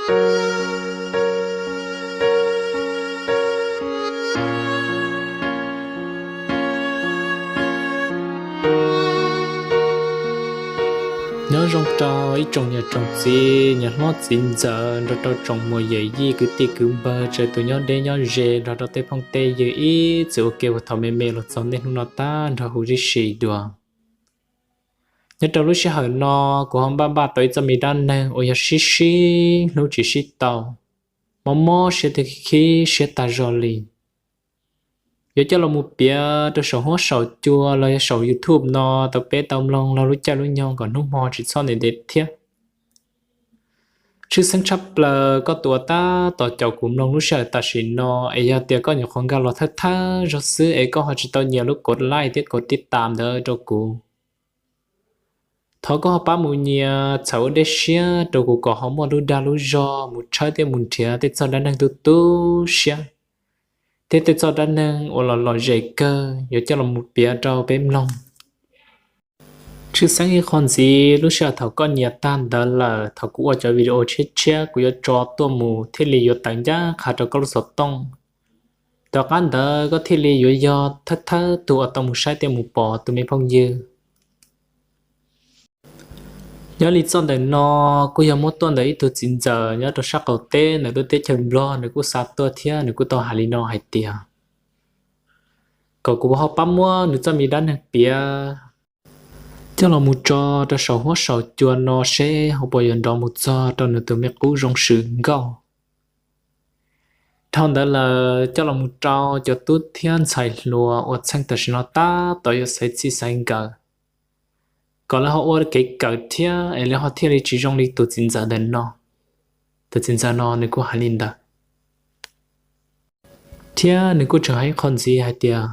Nyob zoo rau ib tsoom niam tsoom txiv, niam hlob txiv ntxawm nrog rau tsoom muam yawm yij kwv tij kwv npawg, txawm tus nyob deb nyob ze nrog rau tej phooj tej ywg ib txwm ua ke puag thaum me me los txog niaj hnub no tag nrho huv tib si dua. Nyob rau lub sij hawm no, kuv ho npaj npaj tau ib txoj me dab neeg uas yog sib sib hlub tsis sib tau, mob mob siab thiab khib siab tag zog li. Yuav coj los mus piav rau saum huab saum cua los yog saum YouTube no tau peb tau mloog laug lub caij lub nyoog kom hnub hmo tsis txhob ntev ntev thiab. Tshwj xeeb tshaj plaws koj tus uas tab tom caum kuv mloog lub sij hawm tam sim no, es yog tias koj nyuam qhuav nkag los thawj thawj zog xwb es koj ho tsis tau nyiam lub kov like thiab kov tib tam ntawd rau kuv, thov koj ho pab mus nyias txhawm ua dej siab rau kuv kom ho muaj lub dag lub zog mus tshawb thiab mus nrhiav tej txoj dab neeg tu tu siab thiab tej txoj dab neeg uas lom lom zem kawg yuav coj los mus piav rau peb mloog. Tshwj xeeb ib qho ntxiv, lub sij hawm thaum koj nyiam tag ntawd lawm, thaum kuv ua cov video tshiab tshiab kuv yuav tso tuaj mus thiaj li yuav tawm ncaj qha rau koj lub xov tooj. Tom qab ntawd koj thiaj li yuav yog thawj thawj tug uas tau mus saib thiab mus pom tus me phooj ywg. Nyob li txoj ntawm no kuj yog muab tuaj ntawm ib tug txiv ntxawm nyob rau sab qaum teb ntawm lub teb chaws Nplog, nws kuj xa tuaj thiab nws kuj tau hais li no hais tias kom kuv ho pab muab nws txoj me dab neeg piav coj los mus tso rau saum huab saum cua no seb ho puas yuav nrov mus txog rau nws tus me qub zoo swm nkauj. Dhau ntawd lawm coj los mus rau cov tub thiab ntxhais hluas uas txheej tam sim no tab tom yuav xaiv txij xaiv nkawm, kom lawv ho ua kev kawm thiab es lawv ho thiaj li tsis zoo li tus txiv ntxawm ntawm no. Tus txiv ntxawm no nws kuj hais li ntawd, thiab nws kuj tseem hais ib qho ntxiv hais tias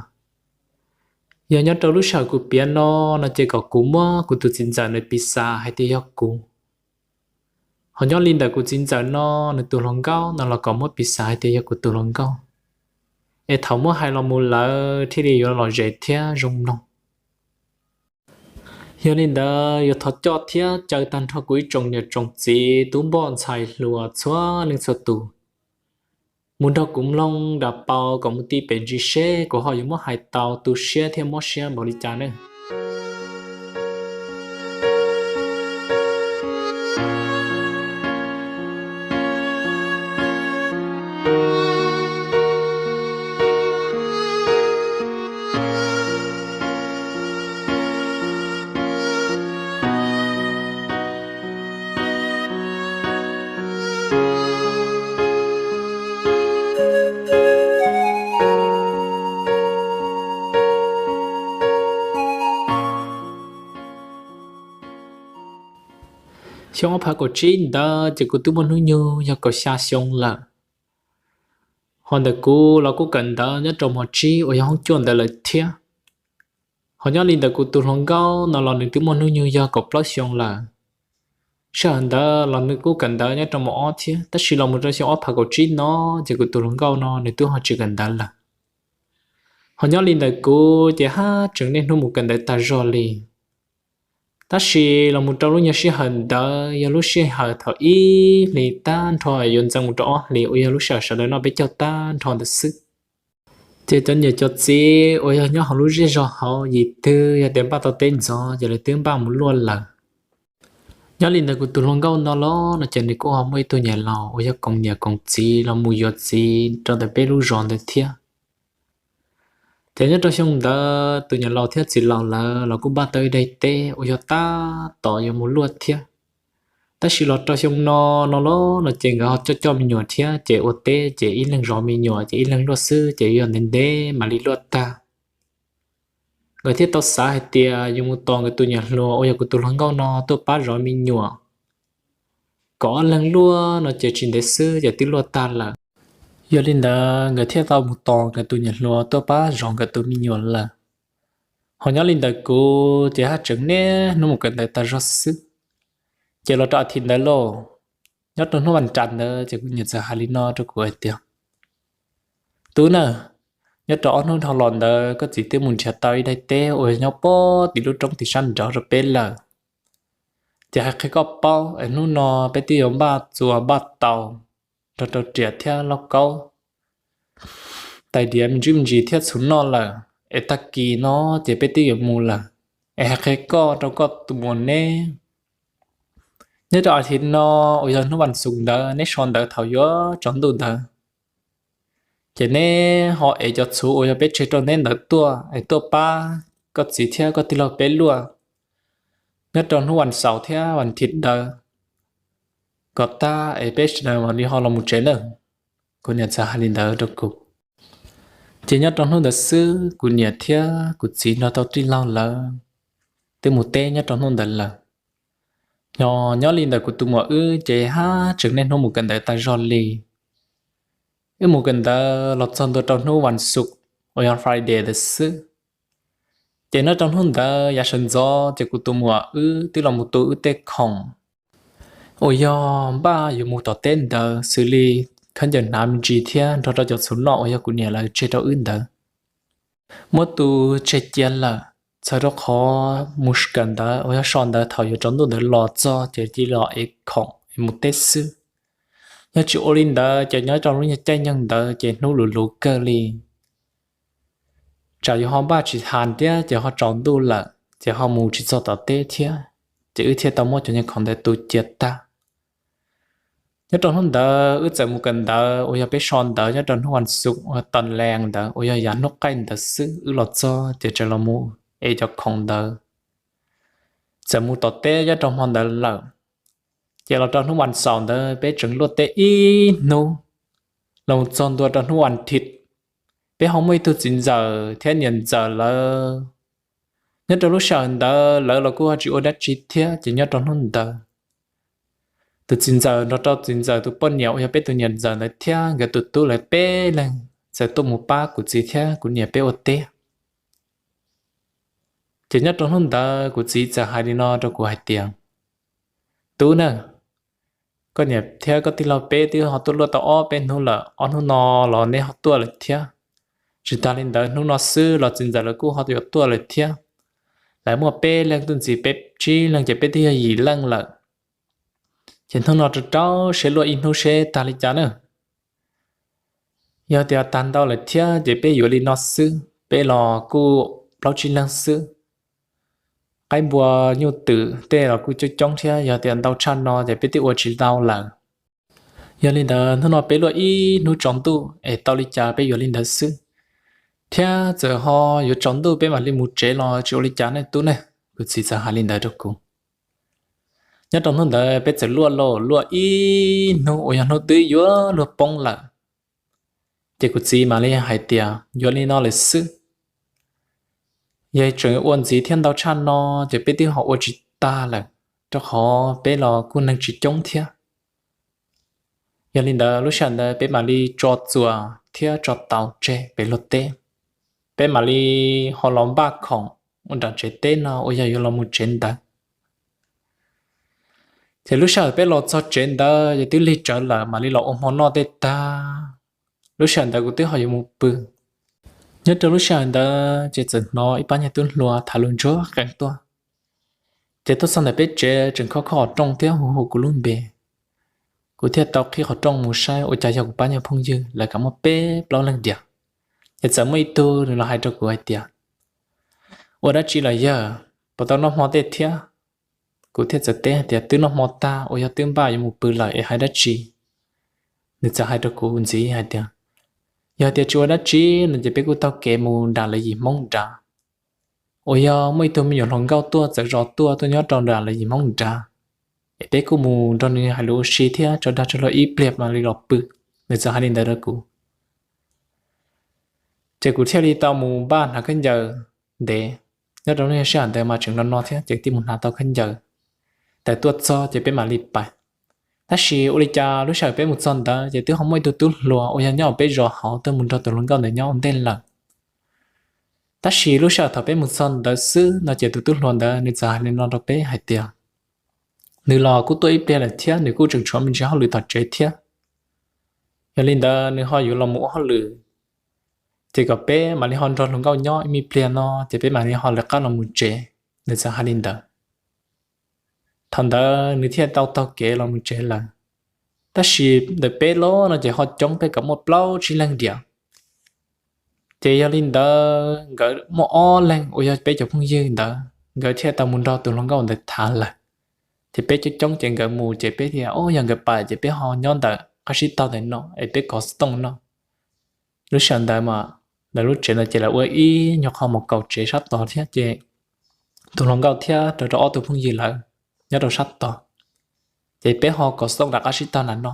yog nyob rau lub sij hawm kuv piav no, no ces kom kuv muab kuv tus txiv ntxawm nws piv xav hais tias yog kuv. Ho nyob li ntawm kuv txiv ntxawm no, nws tus hluas nkauj no los kom muab piv xav hais tias yog kuv tus hluas nkauj, es thaum muab hais los mus lawv thiaj li yuav lom zem thiab zoo mloog. Yog li ntawd yuav thov coj thiab caw tag nrho kuv ib tsoom niam tsoom txiv tub npoj ntxhais hluas txhua leej txhua tus mus nrog kuv mloog nram paus kom mus ti pem ntsis seb kuv ho yuav muab hais tau tu siab thiab mob siab npaum li cas ne. Xyoo ob phav kaum tsib ntawd ces kuv twb muaj hnub nyoog yog kaum xya xyoo lawm. Ho ntawm kuv los kuj kawm ntawv nyob rau mos tsib uas yog hoob cuaj ntawd lawm thiab. Ho nyob li ntawm kuv tus hluas nkauj no los nws twb muaj hnub nyoog yog kaum plaub xyoo lawm. Sij hawm ntawd los nws kuj kawm ntawv nyob rau mos ob thiab, tab sis los mus rau xyoo ob phav kaum tsib no ces kuv tus hluas nkauj no nws twb ho tsis kawm ntawv lawm. Ho nyob li ntawm kuv ces haj tseem niaj hnub mus kawm ntawv tag zog li. Tab sis los mus rau lub nyuag sij hawm ntawd yog lub sij hawm thaum ib hlis tag nrho yuav ntxeev mus rau ob hlis uas yog lub sij hawm sawv daws noj peb caug tag nrho ntawd xwb. Ces cov niam cov txiv uas yog nyob hauv lub zej zog hauv yim twg yog tias npaj tau teb ntxov ces lawv twb npaj mus luaj lawm. Nyob li ntawm kuv tus hluas nkauj no los no ces nws kuj ho muaj ib tug niam laus uas yog koom niam koom txiv los mus yuav txiv rau ntawm peb lub zos ntawd thiab. Ces nyob rau xyoo ntawd tus niam laus thiab txiv laus lawv los kuj npaj tau ib daim teb uas yog tab tom yuav mus luaj thiab. Tab sis los rau xyoo no, no los no ces nkawd ho coj coj me nyuam thiab ces ua teb ces ib leeg zov me nyuam ces ib leeg luaj xwb ces yog ntev ntev mam li luaj tag. Nkawd thiaj tau xav hais tias yuav mus tos nkawd tus niam hluas uas yog kuv tus hluas nkauj no tuaj pab zov me nyuam, kom ob leeg luaj no ces tsis ntev xwb ces twb luaj tag lawm. Yog li ntawd nkawd thiaj tau mus tos nkawd tus niam hluas tuaj pab zov nkawd tus me nyuam lawm. Ho nyob li ntawm kuv ces haj tseem niaj hnub mus kawm ntawv tag zog xwb. Ces los rau a thiv ntawd lauj, nyob rau hnub vas ras ntawd ces kuv niam txawm hais li no rau kuv hais tias, Tub na, nyob rau ob hnub dhau los ntawd koj txiv twb mus nrhiav tau ib daim teb uas nyob pem tim lub roob tim sab nraud rau peb lawm. Ces hais qhia koj paub es hnub no peb twb yuav npaj txuas npaj taus nrog rau riam thiab lauj kaub, tais diav me ntsis me ntsis thiab txhuv noj lawm, es tag kis no ces peb twb yuav mus lawm. Es hais qhia koj rau koj tus muam neb, nyob rau a thiv no uas yog hnub vas xuv ntawd neb so ntawv thaum yuav tsaus ntuj ntawd, ces neb ho ev cov txhuv uas yog peb tseg rau neb ntawd tuaj es tuaj pab koj txiv thiab koj tij laug peb luaj nyob rau hnub vas xaum thiab vas thiv ntawd kom tag es peb sawv daws mam li ho los mus tsev nawb. Kuv niam txawm hais li ntawd rau kuv. Ces nyob rau hnub ntawd xwb kuv niam thiab kuv txiv nrog tau tij laug lawv twb mus teb nyob rau hnub ntawd lawm. Nyob li ntawd kuv tus muam wb ces haj tseem niaj hnub mus kawm ntawv tas zog li. Wb mus kawm ntawv los txog ntua rau hnub vas xuv uas yog Friday ntawd xwb. Ces nyob rau hnub ntawd yav sawv ntxov ces kuv tus muam wb twb los mus tu wb tej khoom uas yog npaj yuav mus tom teb ntawd xws li khaub ncaws hnav me ntsis thiab nrog rau cov txhuv noj uas yog kuv niam lawv tseg rau wb ntawd. Muab tu tseg cia lawm, txhawm rau qhov mus kawm ntawv uas yog so ntawv thaum yuav tsaus ntuj ntawd los txog ces cia li los ev khoom es mus teb xwb. Yog tsis ua li ntawd ces nyob rau lub nyuag caij nyoog ntawd ces hnub luv luv kawg li, tsam yuav ho npaj tsis tas thiab ces ho tsaus ntuj lawm ces ho mus tsis txog tom teb thiab, ces wb thiaj tau muab cov nyuag khoom ntawd tu cia tag. Nyob rau hnub ntawd wb txawm mus kawm ntawv uas yog peb so ntawv nyob rau hnub vas xuv uas tas lees ntawd uas yog yav hnub qaij ntawd xwb, wb los txog ces tseem los mus ev cov khoom ntawd, txawm mus tom teb nyob rau hmo ntawd lawm. Ces los rau hnub vas xaum ntawd peb tseem luaj teb ib hnub, los txog ntua rau hnub vas thiv, peb ho muaj ib tug txiv ntxawm thiab niam ntxawm lawv. Nyob rau lub sij hawm ntawd lawv los kuj ho tsis ua dab tsi thiab ces nyob rau hnub ntawd tus txiv ntxawm nrog rau txiv ntxawm tus poj niam uas yog peb tus niam ntxawm ntawd thiab nkawd tus tub lawv peb leeg txawm tuaj mus pab kuv txiv thiab kuv niam peb ua teb. Ces nyob rau hnub ntawd kuv txiv txawm hais li no rau kuv hais tias, Tub na, koj niam thiab koj tij laug peb twb ho tuaj luaj tau ob peb hnub lawm, ob hnub no los neb ho tuaj lawm thiab. Tsis tas li ntawd hnub no xwb los txiv ntxawm lawv kuj ho yuav tuaj lawm thiab. Lawv muaj peb leeg, tus txiv peb tsib leeg ces peb twb yog yim leej lawm. Ces hnub no rau rau seb luaj ib hnub seb tag li cas na. Yog tias tag ntau lawm thiab ces peb yuav li no xwb, peb los kuj plaub tsib leeg xwb. Qaib npua nyuj twm tej los kuj coob coob thiab, yog tias ntau tshaj no ces peb twb ua tsis tau lawm. Yog li ntawd hnub no peb luaj ib hnub tsaus ntuj es tau li cas peb yuav li ntawd xwb, thiab txawm ho yuav tsaus ntuj peb mam li mus tsev los tsis ua li cas ne tub ne. Kuv txiv txawm hais li ntawd rau kuv. Nyob rau hnub ntawd peb txawm luaj lauj, luaj ib hnub uas yog hnub twb yuav luag poob lawm. Ces kuv txiv mam li hais tias, Yuav li no lawm xwb, yog tseem ua ntxiv thiab ntau tshaj no ces peb twb ho ua tsis tag lawm, rau qhov peb los kuj neeg tsis coob thiab. Yog li ntawd lub sij hawm ntawd peb mam li tso txuas thiab tso taus tseg pem luag teb, peb mam li ho los npaj khoom ua nram tsev teb no uas yog yuav los mus tsev ntawd. Ces lub sij hawm peb los txog tsev ntawd ces twb lig tsawv lawm, mam li los ua hmo noj tej tag, lub sij hawm ntawd kuv twb ho yuav mus pw. Nyob rau lub sij hawm ntawd ces txawm hnov ib pab nyuag tub hluas tham lus ntsuag qees tuaj. Ces tuaj txog ntawm peb tsev tseem khob khob qhov rooj thiab hu hu kuv lub npe. Kuv thiaj tau qhib qhov rooj mus saib ua cas yog kuv pab nyuag phooj ywg lawv kam muaj peb plaub leeg diam. Ces txawm muaj ib tug nws los hais rau kuv hais tias, Ua dab tsi lawm yawg, puas tau noj hmo tej thiab? Kuv thiaj txawm teb hais tias, Twb noj hmo tag uas yog twb npaj yuav mus pw lawm es hais dab tsi? Nws txawm hais rau kuv ntxiv hais tias, Yog tias tsis ua dab tsi no ces peb kuj taug kev mus nram lawv yim Hmoob nrad, uas yog muaj ib tug me nyuam hluas nkauj tuaj txawv zos tuaj tuaj nyob rau nram lawv yim Hmoob nrad, es peb kuj mus nrog nws hais lus ua si thiab tso dag tso luag ib pliag mam li los pw. Nws txawm hais li ntawd rau kuv. Ces kuv thiaj li tau mus npaj hnav khaub ncaws ntev. Nyob rau lub sij hawm ntawd mas tseem no no thiab ces thiaj mus hnav tau khaub ncaws tawm tuaj txog ces peb mam li pais. Tab sis ua li cas lub sij hawm peb mus txog ntawd ces twb ho muaj ib tug tub hluas uas yog nyob peb zos hauv tuaj mus nrog tus hluas nkauj ntawd nyob ua ntej lawm. Tab sis lub sij hawm thaum peb mus txog ntawd xwb no ces tus tub hluas ntawd nws txawm hais li no rau peb hais tias, nws los kuj tuaj ib pliag lawm thiab nws kuj tseem tshuav me ntsis hauj lwm tom tsev thiab. Yog li ntawd nws ho yuav los mus ua hauj lwm, ces kom peb mam li ho nrog hluas nkauj nyob ib me pliag no ces peb mam li ho lawv qab los mus tsev. Nws txawm hais li ntawd. Thaum ntawd nws thiaj tau taug kev los mus tsev lawm. Tab sis ntawm peb lub no ces ho coob, peb kom muaj plaub tsib leeg diam. Ces yog li ntawd nkawd muaj ob leeg uas yog peb cov phooj ywg ntawd, nkawd thiaj tau mus nrog tus hluas nkauj ntawd tham lawm. Ces peb coob coob ces nkawd mus ces peb tias, o, yog nkawd pais ces peb ho nyob ntawm qab sib tog ntawm no es peb kov xov tooj no. Lub sij hawm ntawd mas ntawm lub tsev ntawd ces lawv ua ib nyuag qho mus kaum tsev sab tod thiab ces tus hluas nkauj thiab rau rau ob tug phooj ywg lawv nyob rau sab tod, ces peb ho kov xov tooj rov qab sib tog nram no.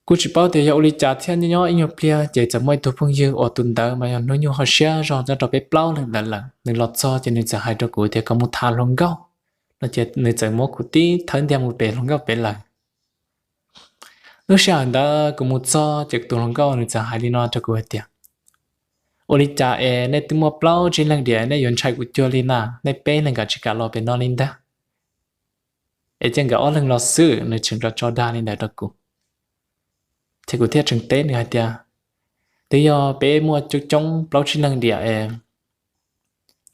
Kuv tsis paub tias yog ua li cas thiab nyob nyob ib nyuag pliag ces txawm muaj ib tug phooj ywg uas tus ntawd mas yog hnub nyoog ho siab zog nyob rau peb plaub leeg ntawd lawm. Nws los txog ces nws txawm hais rau kuv tias kom mus tham hluas nkauj no ces nws txawm muab kuv tib thawb ntiag mus pem hluas nkauj pem lawm. Lub sij hawm ntawd kuv mus txog ces tus hluas nkauj nws txawm hais li no rau kuv hais tias, ua li cas es nej twb muaj plaub tsib leeg diam nej yuav ntshai kuv cuag li na, nej peb leeg kam tsis kam los pem no li ntag. Es cia nkawd ob leeg los xwb, nws tseem tso tso dag li ntawd rau kuv. Ces kuv thiaj tseem teb nws hais tias, twb yog peb muaj coob coob plaub tsib leeg diam es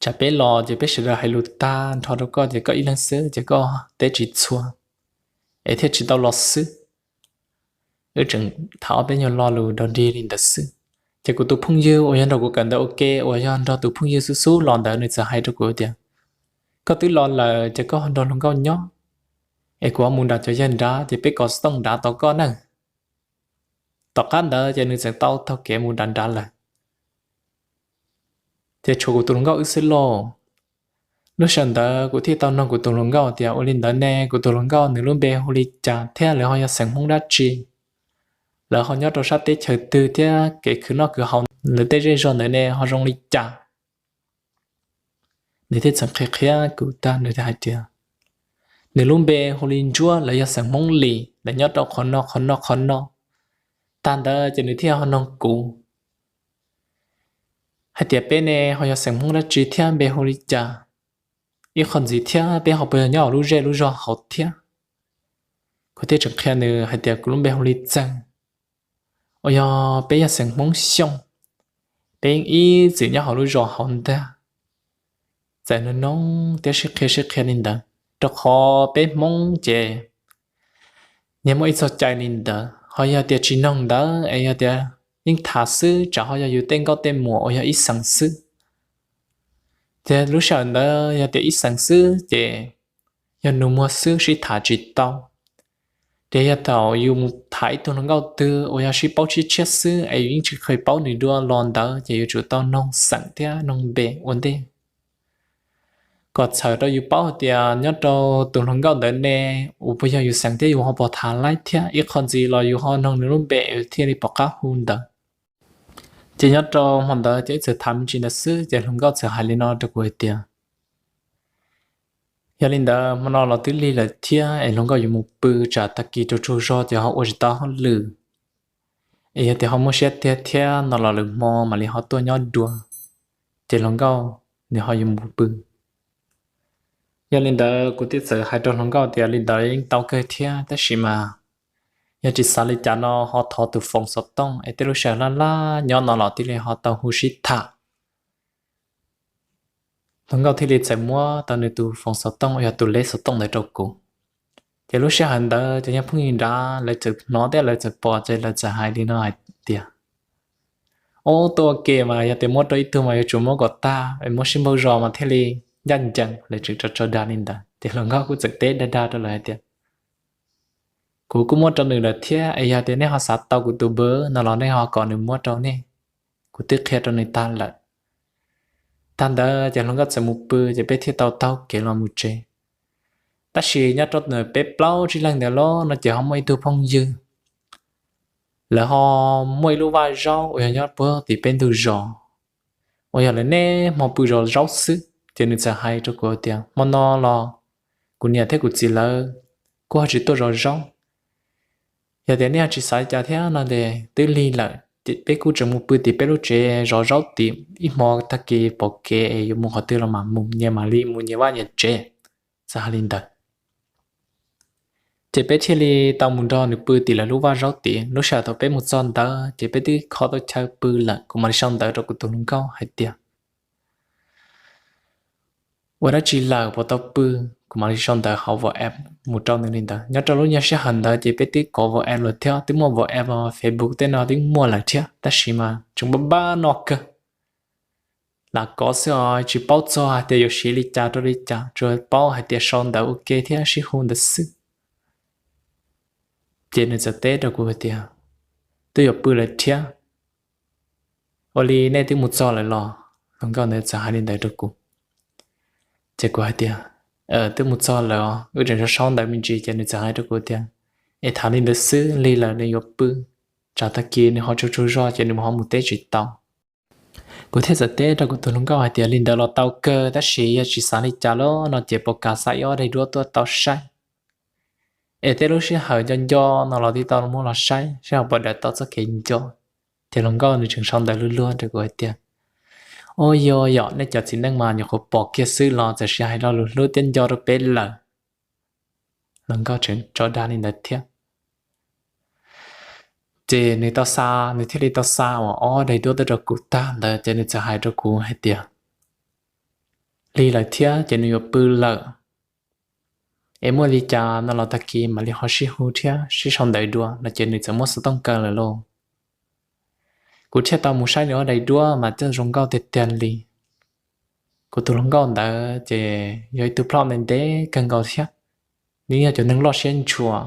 tsam peb los ces peb sawv daws hais lus tag nrho rau koj ces koj ib leeg xwb ces koj teb tsis txhua, es thiaj tsis tau los xwb. Wb tseem tham ob peb nyuag lo lus dog dig li ntawd xwb. Ces kuv tus phooj ywg uas yog nrog kuv kawm ntawv ua ke uas yog nrog tus phooj ywg xub xub los ntawd nws txawm hais rau kuv tias, koj twb los lawm ces koj ho nrog hluas nkauj nyob, es kuv ho mus nram cov yawg nrad ces peb kov xov tooj nrad tos koj na. Tom qab ntawd ces nws txawm tau taug kev mus nrad nrad lawm. Ces tshuav kuv tus hluas nkauj wb xwb lauj. Lub sij hawm ntawd kuv thiaj tau nug kuv tus hluas nkauj tias, ua li ntawd ne kuv tus hluas nkauj nws lub npe hu li cas thiab lawv ho yog xeem Hmoob dab tsi? Lawv ho nyob rau sab teb chaws twg thiab kev khwv noj khwv haus lawv tej zej zog ntawd ne ho zoo li cas? Nws thiaj txawm qhia qhia kuv tag, nws thiaj hais tias nws lub npe hu li Ntsuab, lawv yog xeem Hmoob Lis, lawv nyob rau qhov no qhov no qhov no. Tag ntawd ces nws thiaj ho noog kuv hais tias peb ne ho yog xeem Hmoob dab tsi thiab npe hu li cas, ib qho ntxiv thiab peb ho puas yog nyob hauv lub zej lub zog hauv thiab. Kuv thiaj tseem qhia nws hais tias kuv lub npe hu li Txeeg, uas yog peb yog xeem Hmoob Xyooj, peb yeej ib txwm nyob hauv lub zos hauv ntag. Txawm nws noog thiab sib qhia sib qhia li ntawd, rau qhov peb Hmoob ces nyias muaj ib txoj cai li ntawd, ho yog tias tsis noog ntawd es yog tias yeej tham xwb tsam ho yog yus tej nkauj tej muam uas yog ib xeem xwb. Ces lub sij hawm ntawd yog tias ib xeem xwb ces yog nus muag xwb sib tham tsis tau. Ces yog thaum yus mus tham ib tug hluas nkauj twg uas yog sib paub tshiab tshiab xwb es yus yeej tsis kheev paub nws dua los ntawd ces yuav tsum tau noog xeem thiab noog npe ua ntej kom txhawm rau yus paub hais tias nyob rau tus hluas nkauj ntawd ne uas puas yog yus xeem thiab yus ho pom tham laib thiab ib qho ntxiv los yus ho noog nws lub npe thiaj li pom qab hu ntawd. Ces nyob rau hmo ntawd ces ib txwm tham me ntsis ntawd xwb ces hluas nkauj txawm hais li no rau kuv hais tias, yog li ntawd hmo no los twb lig lawm thiab es hluas nkauj yuav mus pw tsam tag kis rau tsaug zog ces ho ua tsis tau hauj lwm, es yog tias ho muaj siab tiag thiab no los lwm hmo mam li ho tuaj nyob dua. Ces hluas nkauj nws ho yuav mus pw. Yog li ntawd kuv thiaj txawm hais rau hluas nkauj tias li ntawd yeej tau kawg thiab tab sis mas yog tsis xav li cas no ho thov tus foos xov tooj es tej lub sij hawm laj laj nyob no los thiaj li ho tau hu sib tham. Hluas nkauj thiaj li txawm muab tau nws tus foos xov tooj uas yog tus leb xov tooj ntawd rau kuv. Ces lub sij hawm ntawd cov yog phooj ywg nrad lawv txawm hnov thiab lawv txawm pom ces lawv txawm hais li no hais tias, ub, tuaj ua ke mas yog tias muab rau ib tug mas yuav tsum muab kom tag es muab sib npaug zos mas thiaj li ncaj ncees, lawv tseem tso tso dag li ntawd. Ces hluas nkauj kuj txawm teb dag dag rau lawv hais tias, kuv kuj muab rau nws lawm thiab es yog tias nej ho xav tau kuv tus npawb no los nej ho kom nws muab rau nej, kuv twb qhia rau nws tag lawm. Tag ntawd ces hluas nkauj txawm mus pw ces peb thiaj tau taug kev los mus tsev. Tab sis nyob rau peb plaub tsib leeg ntawd los no ces ho muaj ib tug phooj ywg, lawv ho muaj ib lub vaj zaub uas yog nyob puag tim peb ntug zos, uas yog lawv niaj hmo pw zov zaub xwb. Ces nws txawm hais rau kuv tias hmo no los kuv niam thiab kuv txiv lawv kuj ho tsis tuaj zov zaub. Yog tias nej ho tsis xav li cas thiab no ces twb lig lawm, peb kuj tseem mus pw tim peb lub tsev zov zaub tim ib hmo tag kis pom kev es yuav mus qhov twg los mam mus, nyias mam li mus nyias vaj nyias tsev. Txawm hais li ntawd ces peb thiaj li tau mus nrog nws pw tim lawv lub vaj zaub tid. Lub sij hawm thaum peb mus txog ntawd ces peb twb kho tau chaw pw lawm, kuv mam li sau ntawv rau kuv tus hluas nkauj hais tias, ua dab tsi lawm puas tau pw? kuv mam li sau ntawv hauv WhatsApp mus rau nws li ntawd. Nyob rau lub nyuag sij hawm ntawd ces peb twb kov WhatsApp lawm thiab, twb muaj WhatsApp, Facebook tej no twb muaj lawm thiab, tab sis mas tseem npab npab no kawg. Lam kov xwb os, tsis paub txog hais tias yuav siv li cas rau li cas, tsuas paub hais tias sau ntawv ua ke thiab sib hu ntawd xwb. Ces nws txawm teb rau kuv hais tias, twb yuav pw lawm thiab, ua li nej twb mus txog lawm los? Hluas nkauj ntawd txawm hais li ntawd rau kuv. Ces kuv hais tias, twb mus txog lawm os, wb tseem sau ntawv me ntsis. Ces nws txawm hais rau kuv tias, es tham li ntawd xwb, lig lawm nws yuav pw, tsam tag kis nws ho tsaug tsaug zog ces nws ho mus teb tsis tau. Kuv thiaj txawm teb rau kuv tus hluas nkauj hais tias, li ntawd los tau kawg, tab sis yog tsis xav li cas los no ces puas kam xa ib ob daim duab tuaj tau saib, es tej lub sij hawm nco nco no los twb tau muab los saib saib ho puas daws tau txoj kev nco. Ces hluas nkauj nws tseem sau ntawv luag luag rau kuv hais tias, ua yog yom, nej cov txiv neej mas nyuam qhuav pom kiag xwb los txawm sis hais lo lus hlub thiab nco rau peb lawm. Hluas nkauj tseem tso dag li ntawd thiab. Ces nws tau xa, nws thiaj li tau xa uas ob daim duab tuaj rau kuv tag ntawd ces nws txawm hais rau kuv hais tias, lig lawm thiab ces nws yuav pw lawm, es muaj li cas no los tag kis mam li ho sib hu thiab sib sau ntawv dua no ces nws txawm muab xov tooj kaw lawm lauj. Kuv thiaj tau mus saib nws ob daim duab mas coj zoo nkauj tiag tiag li. Kuv tus hluas nkauj ntawd ces yog ib tug plhoj ntev ntev kawg nkaus thiab. Nws yog cov neeg loj siab ntshua,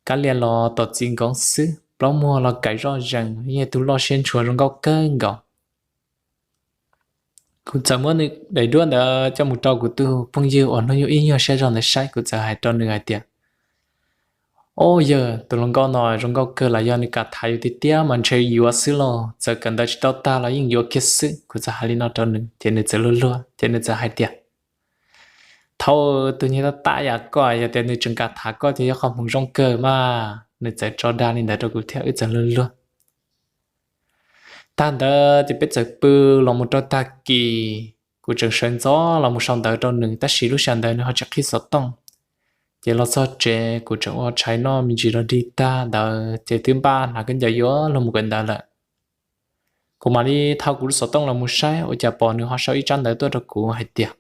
kab lia los tom txiv nkoos xwb, plaub muag los kaim zoj zees, yog tus loj siab ntshua zoo nkauj kawg nkaus. Kuv txawm muab nws daim duab ntawd coj mus rau kuv tus phooj ywg uas hnub nyoog ib nyuag siab zog ntawd saib, kuv txawm hais rau nws hais tias, o yawg, tus hluas nkauj no zoo nkauj kawg, los yog nws kam tham yus tiag tiag mas ntshe yuav xwb lauj, txawm kawm ntawv tsis tau tag los yeej yuav kiag xwb. Kuv txawm hais li no rau nws ces nws txawm luag luag ces nws txawm hais tias, thaum tus niag tab tab yam koj, yog tias nws tseem kam tham koj ces yog qhov hmoov zoo kawg mas. Nws txawm tso dag li ntawd rau kuv thiab wb txawm luag luag. Tag ntawd ces peb txawm pw los mus rau tag kis, kuv tseem sawv ntxov los mus sau ntawv rau nws tab sis lub sij hawm ntawd nws ho tsis qhib xov tooj. Ces los txog tsev kuv tseem ua tshais noj me ntsis los dig tag ntawd ces twb npaj hnav khaub ncaws yuav luag mus kawm ntawv lawm. Kuv mam li thau kuv lub xov tooj los mus saib ua cas pom nws ho sau ib tsab ntawv tuaj rau kuv hais tias,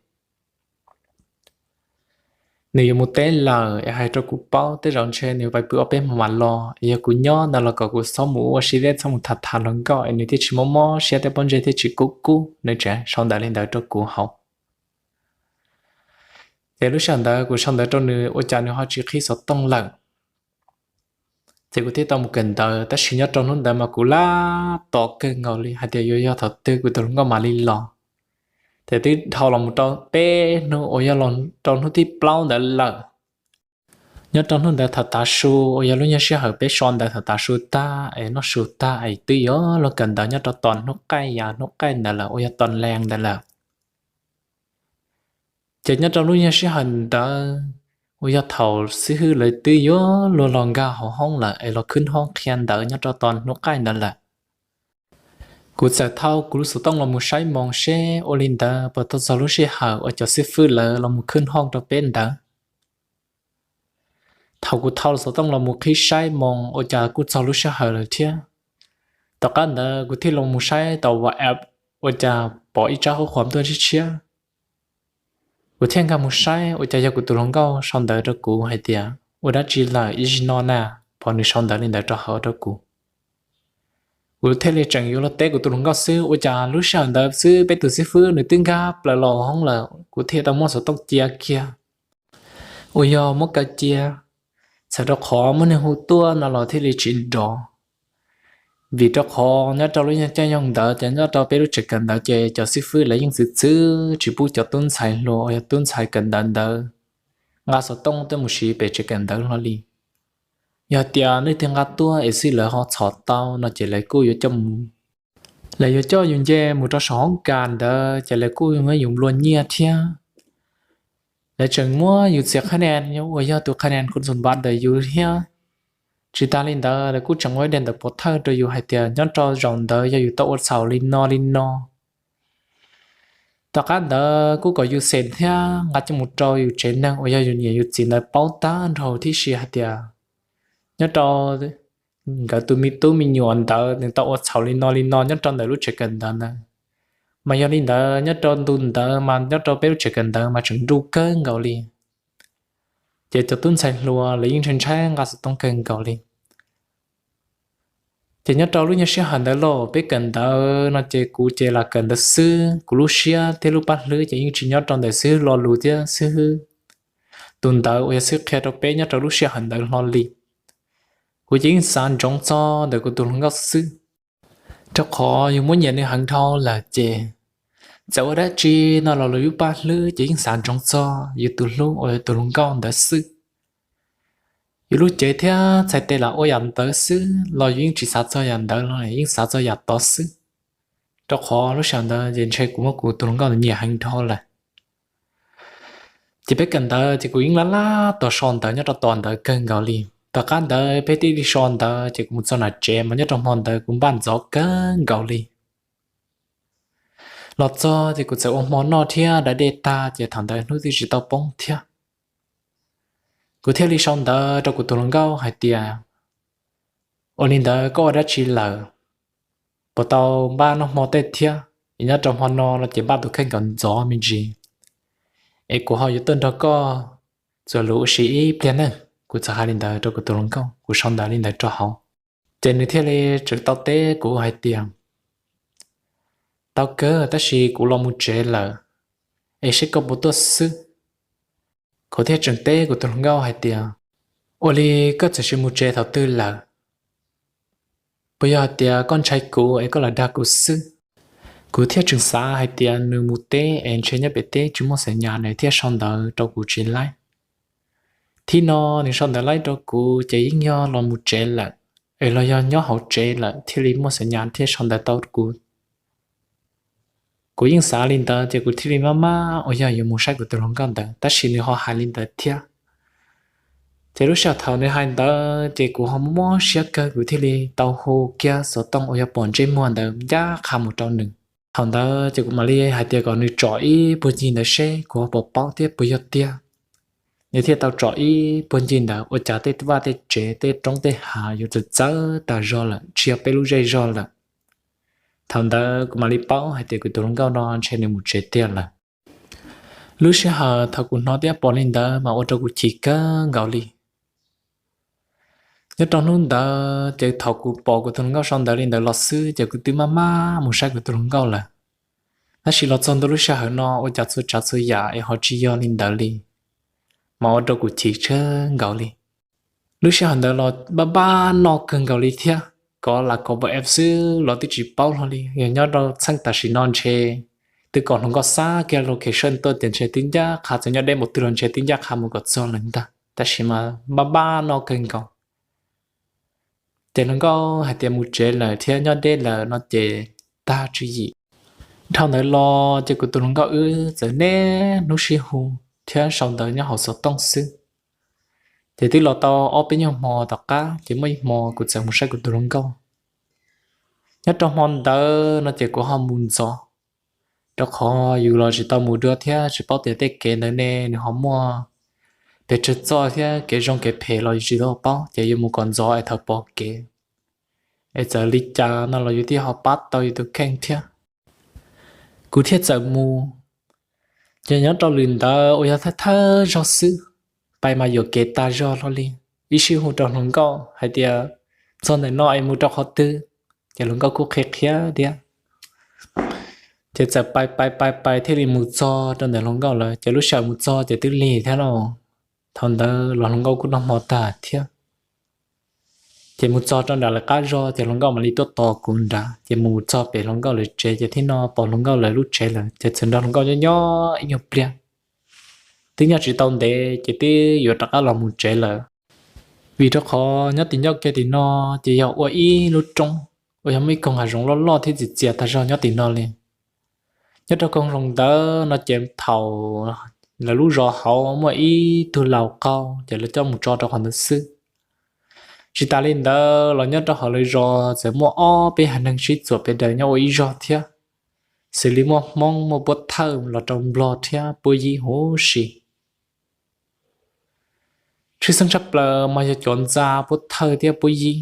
nws yuav mus teb lawm es hais rau kuv paub, tej zaum ntshe nws yuav pais pw ob peb hmo mam los, es yog kuv nyob ntawd los kom kuv txhob mus ua si thiab txhob mus tham tham hluas nkauj es nws thiaj tsis mob mob siab thiab pob ntseg thiaj tsis kub kub, nws tseem sau ntawv li ntawd rau kuv hauv. Ces lub sij hawm ntawd kuv sau ntawv rau nws ua cas nws ho tsis qhib xov tooj lawm. Ces kuv thiaj tau mus kawm ntawv tab sis nyob rau hnub ntawd mas kuv laj tos kawg nkaus li hais tias yuav yog thaum twg kuv tus hluas nkauj mam li los. Ces twb dhau los mus rau peb hnub uas yog los rau hnub thib plaub ntawd lawm. Nyob rau hnub ntawd thaum tav su uas yog lub nyuag sij hawm peb so ntawv thaum tav su tag es noj su tag es twb yuav luag kawm ntawv nyob rau tos hnub qaij, yav hnub qaij ntawd lawm uas yog tos lees ntawd lawm. Ces nyob rau lub nyuag sij hawm ntawd uas yog thaum xib hwb lawv twb yuav luag los nkag hauv hoob lawm es los khwb hoob qhia ntawv nyob rau tos hnub qaij ntawd lawm. Kuv txawm thau kuv lub xov tooj los mus saib moos seb ua li ntawd puas tau txog lub sij hawm uas cov xib fwb lawv los mus khwb hoob rau peb ntawd. Thaum kuv thau lub xov tooj los mus qhib saib moos ua cas kuj txog lub sij hawm lawm thiab. Tom qab ntawd kuv thiaj los mus saib tom WhatsApp ua cas pom ib tsab qhuab qhuas tuaj tshiab tshiab. Kuv thiaj nkag mus saib ua cas yog kuv tus hluas nkauj sau ntawv rau kuv hais tias, ua dab tsi lawm ib zaug no na, pom nws sau ntawv li ntawd rau hauv rau kuv. Kuv thiaj li tseem yuav los teb kuv tus hluas nkauj xwb ua cas lub sij hawm ntawd xwb peb tus xib fwb nws twb nkag plaws los hauv hoob lawm, kuv thiaj tau muab xov tooj cia kiag. Uas yog muab kaw cia, txhawm rau qhov muaj neeg hu tuaj no los thiaj li tsis nrov. Vim rau qhov nyob rau lub nyuag caij nyoog ntawd ces nyob rau peb lub tsev kawm ntawv ces cov xib fwb lawv yeej txwv txwv tsis pub cov tub ntxhais hluas uas yog tub ntxhais kawm ntawv ntawd nqa xov tooj tuaj mus siv pem tsev kawm ntawv hlo li. Yog tias leej twg nqa tuaj es xij lawv ho txhom tau no ces lawv kuj yuav coj mus, lawv yuav coj yus nce mus rau saum hoob kas ntawd ces lawv kuj muab yus nplua nyiaj thiab. Lawv tseem muab yus txiav qhab nen uas yog tus qhab nen kuv txom npab ntawm yus thiab. Tsis tas li ntawd lawv kuj tseem ua ib daim ntawv pov thawj rau yus hais tias nyob rau zaum ntawd yog yus tau ua txhaum li no li no. Tom qab ntawd kuj kom yus xeem thiab nqa coj mus rau yus tsev neeg uas yog yus niam yus txiv ntawd paub tag nrho tib si hais tias nyob rau nkawd tus me tub me nyuam ntawd nws tau ua txhaum li no li no nyob rau ntawm lub tsev kawm ntawv ntawd. Mas yog li ntawd nyob rau ntu ntawd mas nyob rau peb lub tsev kawm ntawv mas tseem nruj kawg nkaus li. Ces cov tub ntxhais hluas lawv yeej ntshai ntshai nqa xov tooj kawg nkaus li. Ces nyob rau lub nyuag sij hawm ntawd los peb kawm ntawv no ces kuv ces lam kawm ntawv xwb, kuv lub siab thiab lub paj hlwb ces yeej tsis nyob rau ntawm xib hwb lo lus thiab xib hwb tus ntawv uas yog xib hwb qhia rau peb nyob rau lub sij hawm ntawd hlo li. Kuv ces yeej xav ntsoov txog ntawm kuv tus hluas nkauj xwb, rau qhov yus muab nyiam nws heev dhau lawm ces txawm ua dab tsi no los lub paj hlwb ces yeej xav ntsoov txog yus tus hlub uas yog tus hluas nkauj ntawd xwb. Yus lub cev thiab txhais tes lam ua yam ntawd xwb los yus yeej tsis xav txog yam ntawd los yeej xav txog yam tod xwb, rau qhov lub sij hawm ntawd ces ntshe kuv muab kuv tus hluas nkauj nyiam heev dhau lawm. Ces peb kawm ntawv ces kuv yeej laj laj tos so ntawv nyob rau tom ntawv kawg nkaus li. Tom qab ntawd peb thiaj li so ntawv ces kuv mus txog nram tsev mas nyob rau hmo ntawd kuv npaj ntxov kawg nkaus li. Los txog ces kuv txawm ua hmo noj thiab da dej tag ces thaum ntawd hnub twb tsis tau poob thiab. Kuv thiaj li sau ntawv rau kuv tus hluas nkauj hais tias, ua li ntawd koj ua dab tsi lawm? Puas tau npaj noj hmo tej thiab? Es nyob rau hmo no no ces npaj tus kheej kom ntxov me ntsis, es kuv ho yuav tuaj nrog koj txuas lus ua si ib pliag nawb. Kuv txawm hais li ntawd rau kuv tus hluas nkauj, kuv sau ntawv li ntawd rau hauv. Ces nws thiaj li tseem tau teb kuv hais tias, tau kawg tab sis kuv los mus tsev lawm, es seb koj puas tuaj xwb. Kuv thiaj tseem teb kuv tus hluas nkauj hais tias, ua li koj txawm sis mus tsev thaum twg lawm? Puas yog hais tias koj ntshai kuv es koj lam dag kuv xwb? Kuv thiaj tseem xav hais tias nws mus teb es ntshe nyob pem teb tsis muaj xas nyas nws thiaj sau ntawv rau kuv tsis laib. Thib no nws sau ntawv laib rau kuv ces yeej yog los mus tsev lawm, es los yog nyob hauv tsev lawm thiaj li muaj xas nyas thiaj sau ntawv tau kuv. Kuv yeej xav li ntawd ces kuv thiaj li maj maj uas yog yuav mus saib kuv tus hluas nkauj ntawd tab sis nws ho hais li ntawd thiab. Ces lub sij hawm thaum nws hais ntawd ces kuv ho mob siab kawg kuv thiaj li tau hu kiag xov tooj uas yog pom ntsej muag ntawd ncaj qha mus rau nws. Thaum ntawd ces kuv mam li hais tias kom nws tsom ib puag ncig ntawd seb kuv ho puas paub thiab puas yog tiag. Nws thiaj tau tsom ib puag ncig ntawd ua cas tej vaj tej tsev tej roob tej hav yuav txawv txawv tas zog lawm tsis yog peb lub zej zog lawm. Thaum ntawd kuv mam li paub hais tias kuv tus hluas nkauj no ntshe nws mus tsev tiag lawm. Lub sij hawm thaum kuv hnov thiab pom li ntawd mas ua rau kuv chim kawg nkaus li. Nyob rau hnub ntawd ces thaum kuv pom kuv tus hluas nkauj sau ntawv li ntawd los xwb ces kuv twb maj maj mus saib kuv tus hluas nkauj lawm. Tab sis los txog ntua lub sij hawm no ua cas txhua tsav txhua yam es ho tsis yog li ntawd li, mas ua rau kuv chim tshaj nkaus li. Lub sij hawm ntawd los npaj npaj noj kawg nkaus li thiab, kov lam kov pov eb xwb los twb tsis paub hlo li. Yog nyob rau txheej tam sim no ntshe twb kom hluas nkauj xa kiag location tuaj tias ntshe twb ncaj qha txog nyob deb npaum twg los ntshe twb ncaj qha mus kom txog lawm ntag, tab sis mas npaj npaj noj kawg nkaus. Ces hluas nkauj hais tias mus tsev lawm thiab nyob deb lawm no ces tag tswv yim. Dhau ntawd los ces kuv tus hluas nkauj wb txawm niaj hnub sib hu thiab sau ntawv nyob hauv xov tooj xwb. Ces twb los tau ob peb nyuag hmo tom qab ces muaj ib hmo kuv txawm mus saib kuv tus hluas nkauj. Nyob rau hmo ntawd no ces kuv ho mus ntxov, rau qhov yus los tsis tau mus dua thiab tsis paub tias tej kev ntawd ne nws ho muaj pes tsawg txoj thiab kev zoo kev phem los yus tsis tau paub ces yuav mus kom ntxov es thaum pom kev es txawm li cas no los yus thiaj ho pab tau yus tus kheej thiab. Kuv thiaj txawm mus, ces nyob rau lwm ntawd uas yog thawj thawj zog xwb, pais mas yuam kev tas zog hlo li. Ib sij hu rau hluas nkauj hais tias txog ntawm no es mus rau qhov twg, ces hluas nkauj kuj qhia qhia thiab. Ces txawm pais pais pais pais thiaj li mus txog rau ntawm hluas nkauj lawv, ces lub sij hawm mus txog ces twb lig thiab no. Thaum ntawd los hluas nkauj kuj noj hmo tag thiab. Ces mus txog rau nram lawv qab zog ces hluas nkauj mam li tuaj tos kuv nrad, ces mus txog pem hluas nkauj lawv tsev ces thiaj no pom hluas nkauj lawv lub tsev lawm ces txawm nrog hluas nkauj nyob nyob ib nyuag pliag. Twb nyob tsis tau ntev ces twb yuav rov qab los mus tsev lawm. Vim rau qhov nyob tim ncauj kiag tim no ces yog ua ib lub roob uas yog muaj ib koog hav zoov loj loj thiab txias txias tag zog nyob tim no li. Nyob rau koog zoov ntawd no ces thaum lawv lub zos hauv muaj ib tug laus qaug ces lawv coj mus tso rau qhov ntawd xwb. Tsis tas li ntawd los nyob rau hauv lawv zos txawm muaj ob peb haiv neeg sib txuam pes daws nyob ua ib zog thiab, xws li muaj Hmoob, muaj Puab Thawj los rau Nplog thiab Puab Yib huv si. Tshwj xeeb tshaj plaws mas yog cov ntxa Puab Thawj thiab Puab Yib.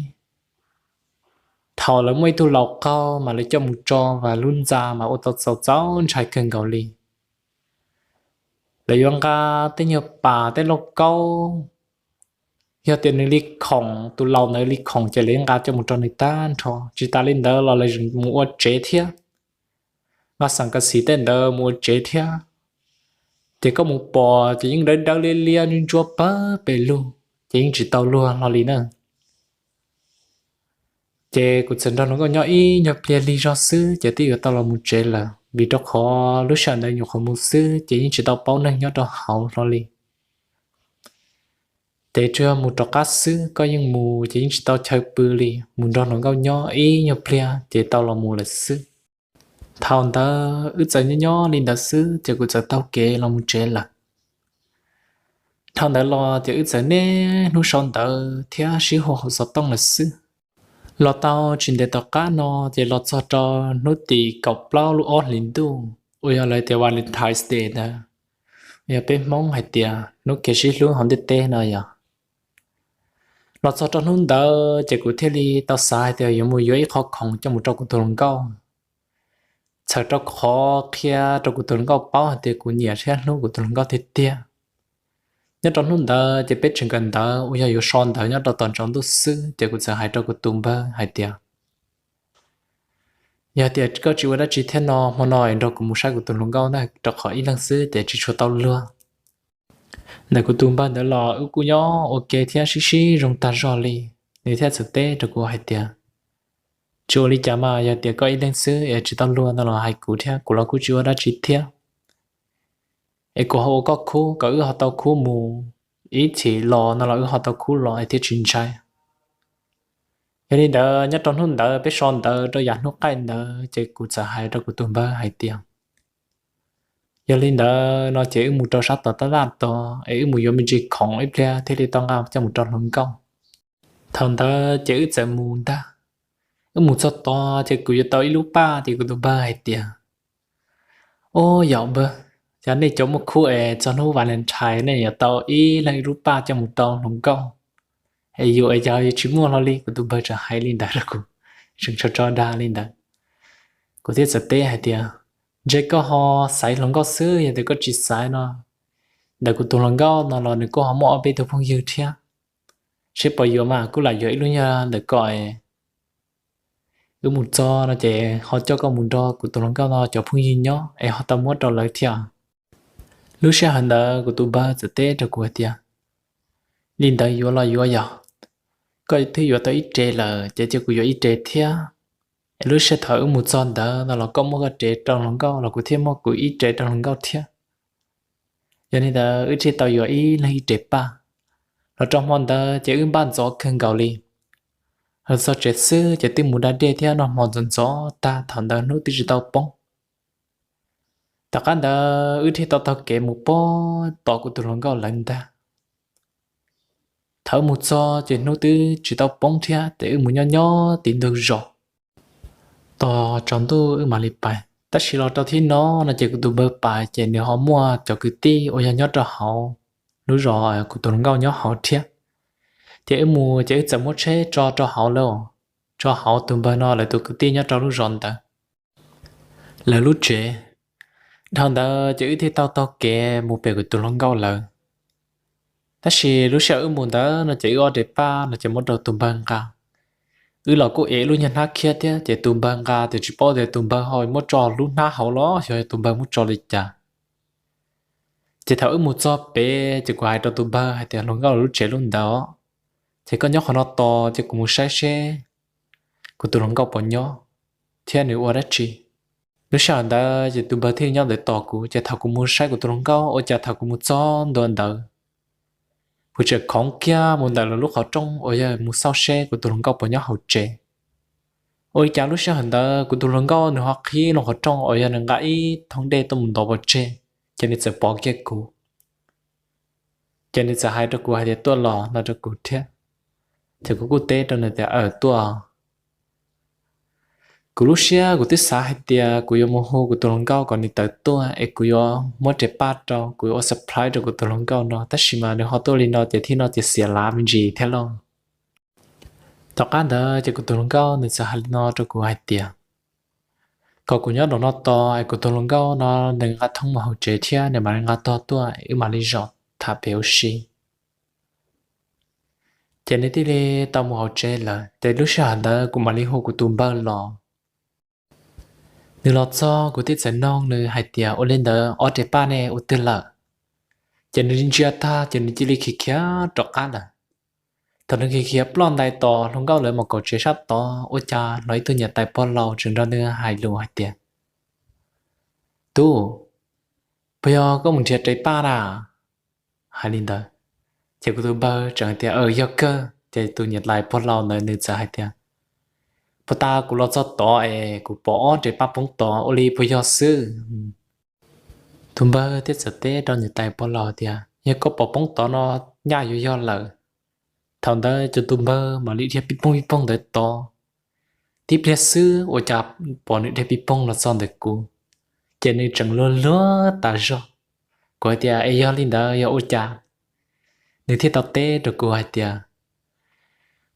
Thaum lawv muaj ib tug laus qaug mas lawv coj mus tso vas lub ntxa mas ua tau txaus txaus ntshai kawg nkaus li. Lawv yuav nqa tej nyuag pas tej lauj kaub, yog tias nws li khoom, tus laus ntawd li khoom ces lawv nqa coj mus rau nws tag nrho. Tsis tas li ntawd los lawv mus ua tsev thiab, nqa xam kas xiv tej ntawd mus ua tsev thiab. Ces koj mus pom ces yeej dawb dawb liab liab ntsuab pawg pes lug, ces yeej tsis tau luag hlo li na. Ces kuv txawm nrog hluas nkauj nyob ib nyuag pliag lig zog xwb ces twb yuav tau los mus tsev lawm, vim rau qhov lub sij hawm ntawd nyuam qhuav mus xwb ces yeej tsis tau paub neeg nyob rau hauv hlo li. Ces tsuas yog mus rov qab xwb, koj yeej mus ces yeej tsis tau chaw pw li, mus nrog hluas nkauj nyob ib nyuag pliag ces tau los mus lawm xwb. Thaum ntawd wb txawm nyob nyob li ntawd xwb ces kuv txawm taug kev los mus tsev lawm. Dhau ntawd los ces wb txawm niaj hnub sau ntawv thiab sib hu hauv xov tooj lawm xwb. Los tau tsis ntev tom qab no ces los txog rau hnub tim kaum plaub lub ob hlis ntuj uas yog lawv tias Valentine's Day ntawd, yog peb Hmoob hais tias hnub kev sib hlub hauv ntiaj teb no yog. Los txog rau hnub ntawd ces kuv thiaj li tau xav hais tias yuav mus yuav ib qho khoom coj mus rau kuv tus hluas nkauj, txhawm rau qhov qhia rau kuv tus hluas nkauj paub hais tias kuv nyiam thiab hlub kuv tus hluas nkauj tiag tiag. Nyob rau hnub ntawd ces peb tseem kawm ntawv uas yog yuav so ntawv nyob rau tom tsaus ntuj xwb ces kuv txawm hais rau kuv tus npawg hais tias, yog tias koj tsis ua dab tsi thiab no, hmo no es nrog kuv mus saib kuv tus hluas nkauj ntag, rau qhov ib leeg xwb ces tsis tshua tau luag. Ntawm kuv tus npawg ntawd los wb kuj nyob ua ke thiab sib sib zoo tag zog li. Nws thiaj txawm teb rau kuv hais tias, tsis ua li cas mas, yog tias koj ib leeg xwb es tsis tau luag no los hais kuv thiab, kuv los kuj tsis ua dab tsi thiab. Es kuv ho ua koj khub kom wb ho tau khub mus, ib chim los no los wb ho tau khub los es thiaj tsis ntshai. Yog li ntawd nyob rau hnub ntawd peb so ntawv rau yav hnub qaij ntawd ces kuv txawm hais rau kuv tus npawg hais tias, yog li ntawd no ces wb mus rau sab tom tab laj tod es wb mus yuav me ntsis khoom ib pliag thiaj li tau nqa coj mus rau hluas nkauj. Thaum ntawd ces wb txawm mus ntag. Wb mus txog tod ces kuv yuav tau ib lub paj ces kuv tus npawg hais tias, ub, yog npawg, yog nej cov muaj khub es txog hnub Valentine nej yuav tau ib leeg ib lub paj coj mus rau hluas nkauj, es yus es cas yus tsis muaj hlo li. Kuv tus npawg txawm hais li ntawd rau kuv, tseem tso tso dag li ntawd. Kuv thiaj txawm teb hais tias, ntshe koj ho xaiv hluas nkauj xwb, yog tias koj tsis xaiv no, ntawm kuv tus hluas nkauj no los nws kuj ho muaj ob peb tug phooj ywg thiab, seb puas yuav mas kuj lam yuav ib lub nyuag ntawm ko es wb mus txog no ces ho coj koj mus nrog kuv tus hluas nkauj no cov phooj ywg nyob es ho tau muab rau lawv thiab. Lub sij hawm ntawd kuv tus npawg txawm teb rau kuv hais tias, li ntawd yuav los yuav yog, koj twb yuav tau ib re lawm ces cia kuv yuav ib re thiab. Es lub sij hawm thaum wb mus txog ntawd no los koj muab koj re rau hluas nkauj los kuv thiaj muab kuv ib re rau hluas nkauj thiab. Yog li ntawd wb thiaj tau yuav ib leeg ib re paj. Los rau hmo ntawd ces wb npaj ntxov kawg nkaus li. Los txog tsev xwb ces twb mus da dej thiab noj hmo ntxov ntxov tag, thaum ntawd hnub twb tsis tau poob. Tom qab ntawd wb thiaj tau taug kev mus pog tom kuv tus hluas nkauj lawv ntag. Thaum wb mus txog ces hnub twb tsis tau poob thiab ces wb mus nyob nyob tim ntug zos. Tos tsaus ntuj wb mam li pais. Tab sis los rau thib no no ces kuv tus npawg pais ces nws ho muaj cov kwv tij uas yog nyob rau hauv lub zos kuv tus hluas nkauj nyob hauv thiab. Ces wb mus ces wb txawm muab tsheb tso rau hauv lawm, tso hauv tus npawg no lawv tus kwv tij nyob rau lub zos ntawd lawv lub tsev. Dhau ntawd ces wb thiaj tau taug kev mus pem kuv tus hluas nkauj lawv. Tab sis lub sij hawm wb mus ntawd no ces wb ob re paj no ces muab rau tus npawg nqa. Wb los kuj ev lub nyuag hnab khiab thiab ces tus npawg nqa ces tsis paub tias tus npawg ho muab tso lub hnab hauv los xyov tus npawg muab tso li cas. Ces thaum wb mus txog pem ces kuv hais rau tus npawg hais tias, hluas nkauj lub tsev lub ntawd, ces koj nyob qhov no tos ces kuv mus saib seb kuv tus hluas nkauj puas nyob thiab nws ua dab tsi. Lub sij hawm ntawd ces tus npawg thiaj nyob ntawd tos kuv, ces thaum kuv mus saib kuv tus hluas nkauj ua cas thaum kuv mus txog ntua ntawd, kuv tseem khoov kiag mus ntawm lawv lub qhov rooj uas yog mus xauj seb kuv tus hluas nkauj puas nyob hauv tsev. Ua li cas lub sij hawm ntawd kuv tus hluas nkauj nws ho qhib lub qhov rooj uas yog nws nqa ib thoob dej tuaj mus ntov pov tseg, ces nws txawm pov kiag kuv. Ces nws txawm hais rau kuv hais tias, tuaj los no rau kuv thiab. Ces kuv kuj teb rau nws tias, aws, tuaj. Kuv lub siab kuv twb xav hais tias kuv yuav mus hu kuv tus hluas nkauj kom nws tawm tuaj es kuv yuav muab re paj rau, kuv yuav ua surprise rau kuv tus hluas nkauj no, tab sis mas nws ho tuaj li no ces thiaj no ces xiam lav me ntsis thiab lauj. Tom qab ntawd ces kuv tus hluas nkauj nws txawm hais li no rau kuv hais tias kom kuv nyob nraum no tos es kuv tus hluas nkauj no nws nqa thoob mus hauv tsev thiab nws mam li nqa tog tuaj wb mam li zaum tham pem ua si. Ces nws thiaj li tau mus hauv tsev lawm. Ces lub sij hawm ntawd kuv mam li hu kuv tus npawg los. Nws los txog kuv thiaj txawm noog nws hais tias ua li ntawd ob rev paj ne ua twg lawm? Ces nws ntsia tag ces nws cia li khiav khiav rov qab lawm. Thaum nws khiav khiav ploj ntais tos hluas nkauj lawv mus kaum tsev sab tod ua cas hnov ib tug niam tais pog laus tseem nrog nws hais lus hais tias, Tub, puas yog koj mus nrhiav rev paj na? Hais li ntawd, ces kuv tus npawg tseem hais tias, Yog kawg. Ces tus niam tais pog laus ntawd nws txawm hais tias, Puag ta kuv los txog tod es kuv pom ob rev paj poob tod, ua li puas yog xwb? Tus npawg thiaj txawm teb rau niam tais pog laus tias, Yog koj pom poob tod no, nyaj yuav yog lawm. Thaum ntawd ces tus npawg mam li dhia pib poog pib poog ntawd tod. Tib pliag xwb ua cas pom nws dhia pib poog los txog ntawm kuv, ces nws tseem luag luag tas zog. Kuv hais tias, Es yog li ntawd yog ua cas? Nws thiaj tau teb rau kuv hais tias,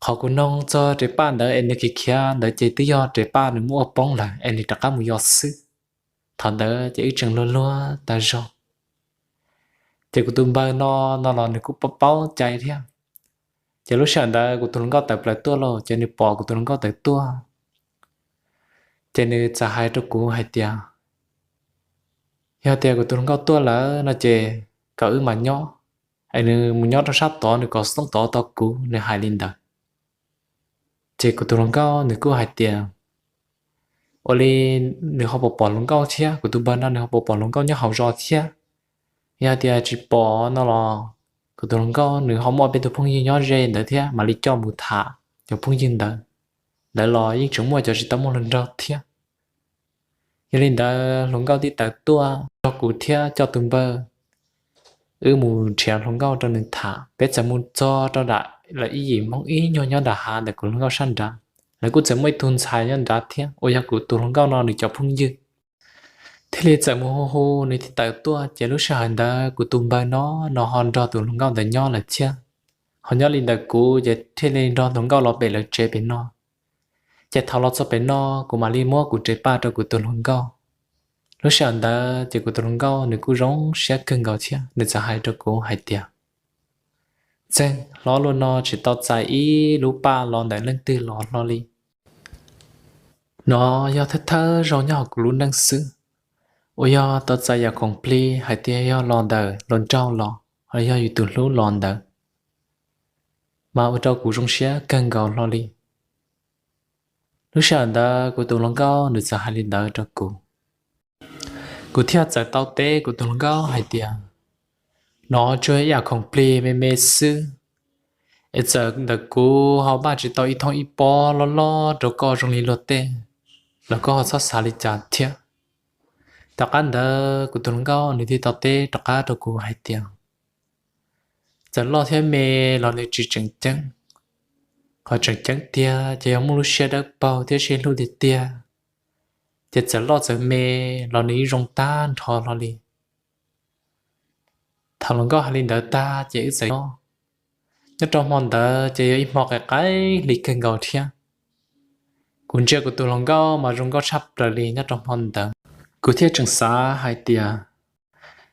Qhov kuv noog txog rev paj ntawd es nws khiav khiav ntawd ces twb yog rev paj nws muab ua poob lawm es nws rov qab mus yos xwb. Thaum ntawd ces wb tseem luag luag tas zog. Ces kuv tus npawg no, no los nws kuj paub paub cai thiab. Ces lub sij hawm ntawd kuv tus hluas nkauj tawm plaws tuaj lauj, ces nws pom kuv tus hluas nkauj tawm tuaj, ces nws txawm hais rau kuv hais tias, Yog tias kuv tus hluas nkauj tuaj lawm no ces kom wb mam nyob, es nws mus nyob rau sab tod nws kom xoob tod tau kuv, nws hais li ntawd. Ces kuv tus hluas nkauj nws kuj hais tias, Ua li nws ho puas pom hluas nkauj thiab, kuv tus npawg no nws ho puas pom hluas nkauj nyob hauv zos thiab? Yog tias tsis pom no los kuv tus hluas nkauj nws ho muaj peb tug phooj ywg nyob ze ntawd thiab, mam li coj mus tham cov phooj ywg ntawd, lawv los yeej tseem muaj cov tsis tau muaj hluas nraug thiab. Yog li ntawd hluas nkauj thiaj tawm tuaj nrog kuv thiab coj tus npawg wb mus nrhiav hluas nkauj rau nws tham. Peb txawm mus txog rau nram lawv ib yim Hmoob ib nyuag nyob nram hav ntawm kuv hluas nkauj sab nrad. Lawv kuj txawm muaj ib tug ntxhais nyob nrad thiab uas yog kuv tus hluas nkauj no nws cov phooj ywg. Thiaj li txawm mus hu hu nws thiaj tawm tuaj, ces lub sij hawm ntawd kuv tus npawg no, no ho nrog tus hluas nkauj ntawd nyob lawm thiab. Ho nyob li ntawm kuv ces thiaj li nrog hluas nkauj los pem lawv tsev pem no. Ces thaum los txog pem no, kuv mam li muab kuv rev paj rau kuv tus hluas nkauj. Lub sij hawm ntawd ces kuv tus hluas nkauj nws kuj zoo siab kawg nkaus thiab nws txawm hais rau kuv hais tias, Txeeg, hlob luaj no tsis tau txais ib lub paj los ntawm leej twg los hlo li. No yog thawj thawj zaug nyob hauv kuv lub neej xwb uas yog tau txais yam khoom plig hais tias yog los ntawm hluas nraug los, los yog yus tus hlub los ntawd, mas ua rau kuv zoo siab kawg nkaus hlo li. Lub sij hawm ntawd kuv tus hluas nkauj nws txawm hais li ntawd rau kuv. Kuv thiaj txawm tau teb kuv tus hluas nkauj hais tias, No tsuas yog ib yam khoom plig me me xwb, es txawm ntawm kuv ho npaj tsis tau ib thooj ib pob loj loj rau koj zoo li luag tej los koj ho txhob xav li cas thiab. Tom qab ntawd kuv tus hluas nkauj nws thiaj tau teb rov qab rau kuv hais tias, Txawm loj thiab me los nws tsis tseem ceeb. Qhov tseem ceeb tiag ces yog muaj lub siab dawb paug thiab sib hlub tiag tiag, ces txawm loj txawm me los nws yeej zoo tag nrho hlo li. Thaum hluas nkauj hais li ntawd tag ces wb txawm nyob. Nyob rau hmo ntawd ces yog ib hmo qaim qaim hli kawg nkaus thiab. Kuv ntsia kuv tus hluas nkauj mas zoo nkauj tshaj plaws li nyob rau hmo ntawd. Kuv thiaj tseem xav hais tias,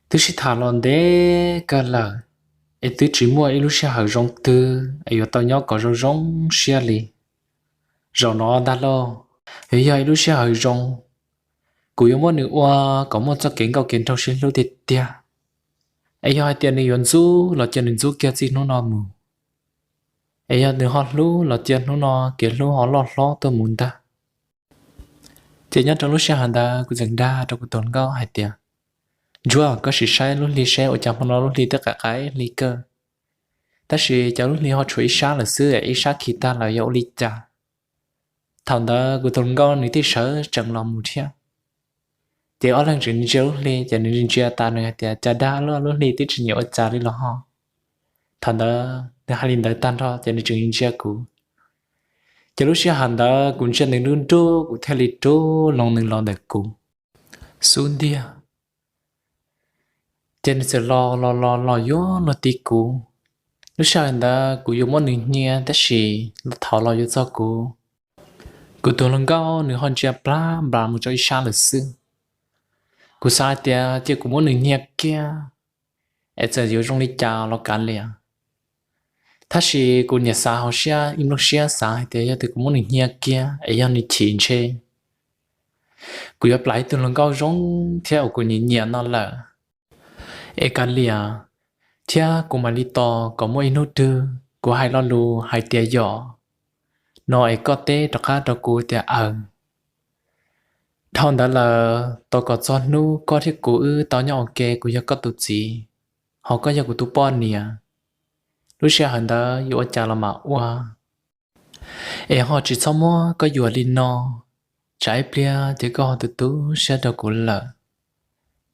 twb sib tham los ntev kawg lawm, es twb tsis muaj ib lub sij hawm zoo twg es yuav tau nyob kom zoo zoo siab li. Zaum no ntag lauj, yuav yog ib lub sij hawm zoo, kuv yuav muab nws ua kom muaj txoj kev nkauj kev nraug sib hlub tiag tiag. Es yog hais tias nws yuav ntxub los cia nws ntxub kiag txij hnub no mus, es yog nws ho hlub los cia hnub no kev hlub ho loj hlob tuaj mus ntag. Ces nyob rau lub sij hawm ntawd kuv txawm dag rau kuv tus hluas nkauj hais tias, Ntsuag, koj sim saib lub hli seb ua cas hmo no lub hli twb qaim qaim hli kawg, tab sis cas lub hli ho tshuav ib sab lawm xwb, ib sab khi tag lawm yog ua li cas? Thaum ntawd kuv tus hluas nkauj nws thiaj sawv tsees los mus thiab. Ces ob leeg tseem ntsia lub hli, ces nws ntsia tas nws hais tias, Cas dag luaj, lub hli twb tsis nyiam ua cas li los ho. Thaum ntawd nws hais li ntawd tag nrho ces nws tseem ntsia kuv. Ces lub sij hawm ntawd kuv ntsia nws nruab nruab kuv thiaj li rub loo nws los ntawm kuv xub ntiag. Ces nws txawm los los los los yuav luag ti kuv. Lub sij hawm ntawd kuv yuav muab nws hnia tab sis thaum los yuav txog kuv, kuv tus hluas nkauj nws ho ntsia plab nplas mus rau ib sab lawm xwb. Kuv xav hais tias cia kuv muab nws hnia kiag es txawm yuav zoo li cas los kav liam. Tab sis kuv niaj xav hauv siab ib lub siab xav hais tias yog tias kuv muab nws hnia kiag es yog nws chim ntshe kuv yuav plam ib tug hluas nkauj zoo thiab uas kuv nyiam nyiam no lawm es kav liam, thiab kuv mam li tos kom muaj ib hnub twg kuv hais lo lus hais tias yom no es koj teb rov qab rau kuv tias aws. Dhau ntawd lawm tos kom txog hnub koj thiab kuv wb tau nyob ua ke, kuv yog koj tus txiv, ho koj yog kuv tus poj niam, lub sij hawm ntawd yuav ua cas los mam ua. Es ho tsis txhob muab koj yuam li no, tsam ib pliag ces koj ho tu tu siab rau kuv lawm.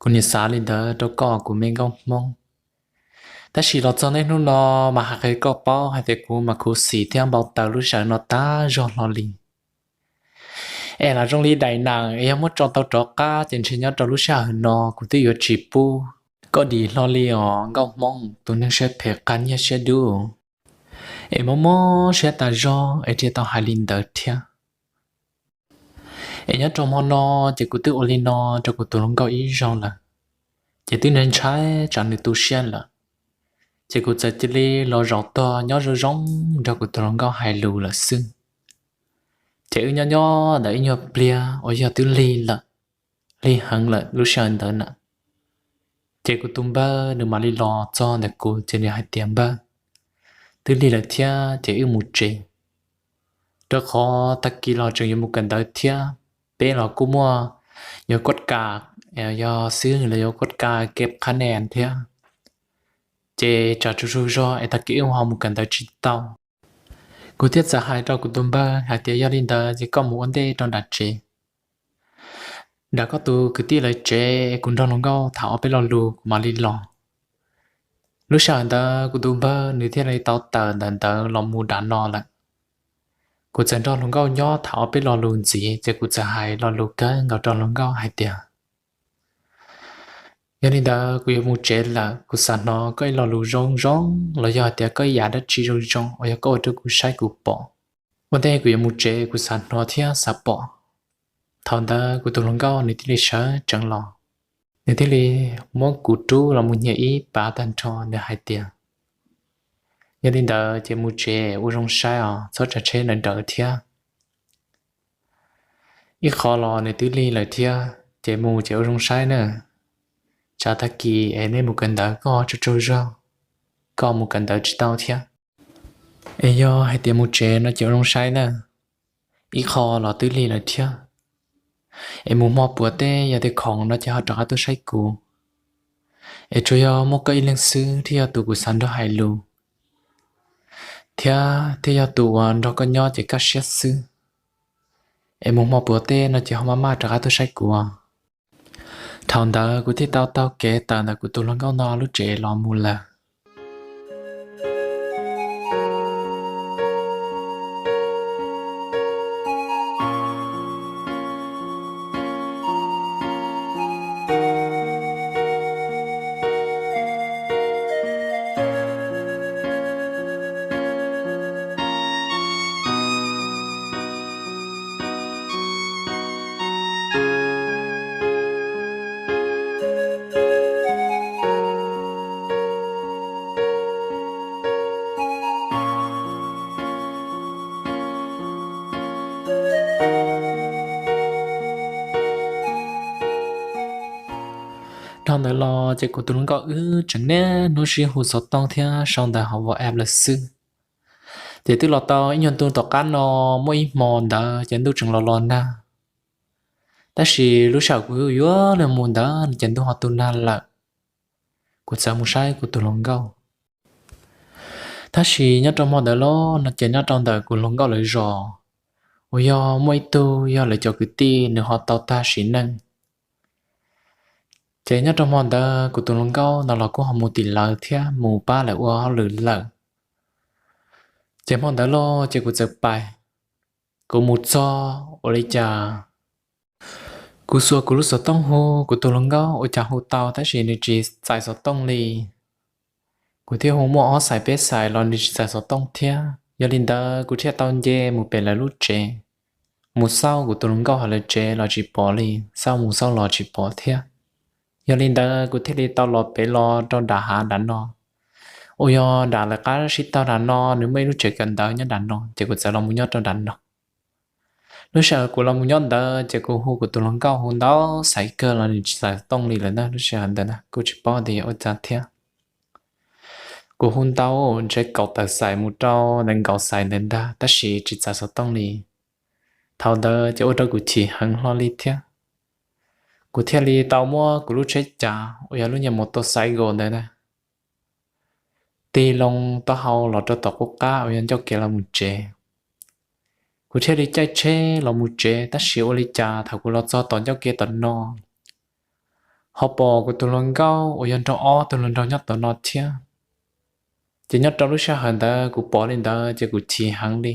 Kuv niaj xav li ntawd rau koj kuv me nkauj Hmoob. Tab sis los txog niaj hnub no mas hais qhia koj paub hais tias kuv mas khuv xim thiab npau taws lub sij hawm no tag zog hlo li. Es lam zoo li daim nam es yog muab tso tau rov qab ces ntshe nyob rau lub sij hawm no kuv twb yuav tsis pub koj dim hlo li os nkauj Hmoob tus neeg siab phem qab nyiaj siab dub. Es mob mob siab tas zog es thiaj tau hais li ntawd thiab. Es nyob rau hmo no ces kuv twb ua li no rau kuv tus hluas nkauj ib zaug lawm, ces twb ntshai tsam nws tu siab lawm, ces kuv txawm cia li los zaum tog nyob zoo zoo nrog kuv tus hluas nkauj hais lus lawm xwb. Ces wb nyob nyob ntawm ib nyuag pliag uas yog twb lig lawm, lig heev lawm lub sij hawm ntawd na, ces kuv tus npawg nws mam li los txog ntawm kuv ces nws hais tias npawg, twb lig lawm thiab ces wb mus tsev, rau qhov tag kis los tseem yuav mus kawm ntawv thiab, peb los kuj muaj yuav kuaj kas, yog xwb los yuav kuaj kas kev qhab ne thiab, ces tsam tsaus tsaug zog es tag kis wb ho mus kawm ntawv tsis tau. Kuv thiaj txawm hais rau kuv tus npawg hais tias yog li ntawd ces koj mus ua ntej rau nram tsev, nram koj tus kwv tij lawv tsev, kuv nrog hluas nkauj tham ob peb lo lus kuv mam li los. Lub sij hawm ntawd kuv tus npawg nws thiaj li tau tawm ntawm ntawd los mus nram no lawm. Kuv txawm nrog hluas nkauj nyob tham ob peb lo lus ntxiv ces kuv txawm hais lo lus kawg nkaus rau hluas nkauj hais tias yog li ntawd kuv yuav mus tsev lawm, kuv xav hnov koj ib lo lus zoo zoo los yog hais tias koj ib yam dab tsi zoo zoo uas yog koj ua rau kuv saib kuv pom. Ua ntej kuv yuav mus tsev kuv xav hnov thiab xav pom. Thaum ntawd kuv tus hluas nkauj nws thiaj li sawv tsees los, nws thiaj li muab kuv rub los mus nyiag ib pav tag nrho, nws hais tias yog li ntawd ces mus tsev ua zoo saib os, txhob tsav tsheb nrawm nrawm thiab. Ib qho los nws twb lig lawm thiab, ces mus ces ua zoo saib na, tsam tag kis es nej mus kawm ntawv koj tsaug tsaug zog, koj mus kawm ntawv tsis tau thiab. Es yog hais tias mus tsev no ces ua zoo saib na, ib qho los twb lig lawm thiab. Es mus hmo puav teb yog tias khoom no ces ho rov qab tuaj saib kuv. Es tsuas yog muaj koj ib leeg xwb thiaj yog tus kuv xav nrog hais lus, thiab thiaj yog tus uas nrog koj nyob ces kaj siab xwb. Es mus hmo puav teb no ces ho maj maj rov qab tuaj saib kuv. Thaum ntawd kuv thiaj tau taug kev tawm ntawm kuv tus hluas nkauj no lub tsev los mus lawm. Dhau ntawd los ces kuv tus hluas nkauj wb tseem niaj hnub sib hu xov tooj thiab sau ntawv hauv WhatsApp lawm xwb. Ces twb los tau ib nyuag ntu tom qab no, muaj ib hmo ntawd ces ntuj tseem los los nag, tab sis lub sij hawm kuv yuav luag mus ntawd ces ntuj ho tu nag lawm. Kuv txawm mus saib kuv tus hluas nkauj. Tab sis nyob rau hmo ntawd los no ces nyob rau ntawm kuv hluas nkauj lawv zos uas yog muaj ib tug yog lawv cov kwv tij nws ho tau tag sim neej. Ces nyob rau hmo ntawd kuv tus hluas nkauj no los kuj ho mus tim lawv thiab mus pab lawv ua hauj lwm lawm. Ces hmo ntawd los ces kuv txawm pais, kuv mus txog ua li cas kuv xuas kuv lub xov tooj hu kuv tus hluas nkauj ua cas hu tau tab sis nws tsis txais xov tooj li. Kuv thiaj hu muaj ob xais peb xais los nws tsis txais xov tooj thiab. Yog li ntawd kuv thiaj tau nce mus pem lawv lub tsev, mus xauj kuv tus hluas nkauj hauv lawv tsev los tsis pom li, xauj mus xauj los tsis pom thiab. Yog li ntawd kuv thiaj li tau los pem los rau nram hav nram no, uas yog nram lawv qab sib taug nram no, nws muaj ib lub tsev kawm ntawv nyob nram no, ces kuv txawm los mus nyob rau nram no. Lub sij hawm kuv los mus nyob ntawd ces kuv hu kuv tus hluas nkauj hu ntau xais kawg los nws tsis txais tooj li lawm na. Lub sij hawm ntawd na kuj tsis paub tias yog ua cas thiab. Kuv hu ntau, ntshe kaum tawm xais mus rau nees nkaum xais ntawd ntag, tab sis tsis txais xov tooj li. Thaum ntawd ces ua rau kuv chim heev hlo li thiab. Kuv thiaj li tau muab kuv lub tsheb cav uas yog lub nyuag motorcycle ntawd na tig loo taub hau los rau tom qub qab uas yog ncauj kev los mus tsev. Kuv thiaj li caij tsheb los mus tsev, tab sis ua li cas thaum kuv los txog tom ncauj kev tom no, ho pom kuv tus hluas nkauj uas yog nrog ob tug hluas nraug nyob tom no thiab. Ces nyob rau lub sij hawm ntawd kuv pom li ntawd ces kuv chim heev li.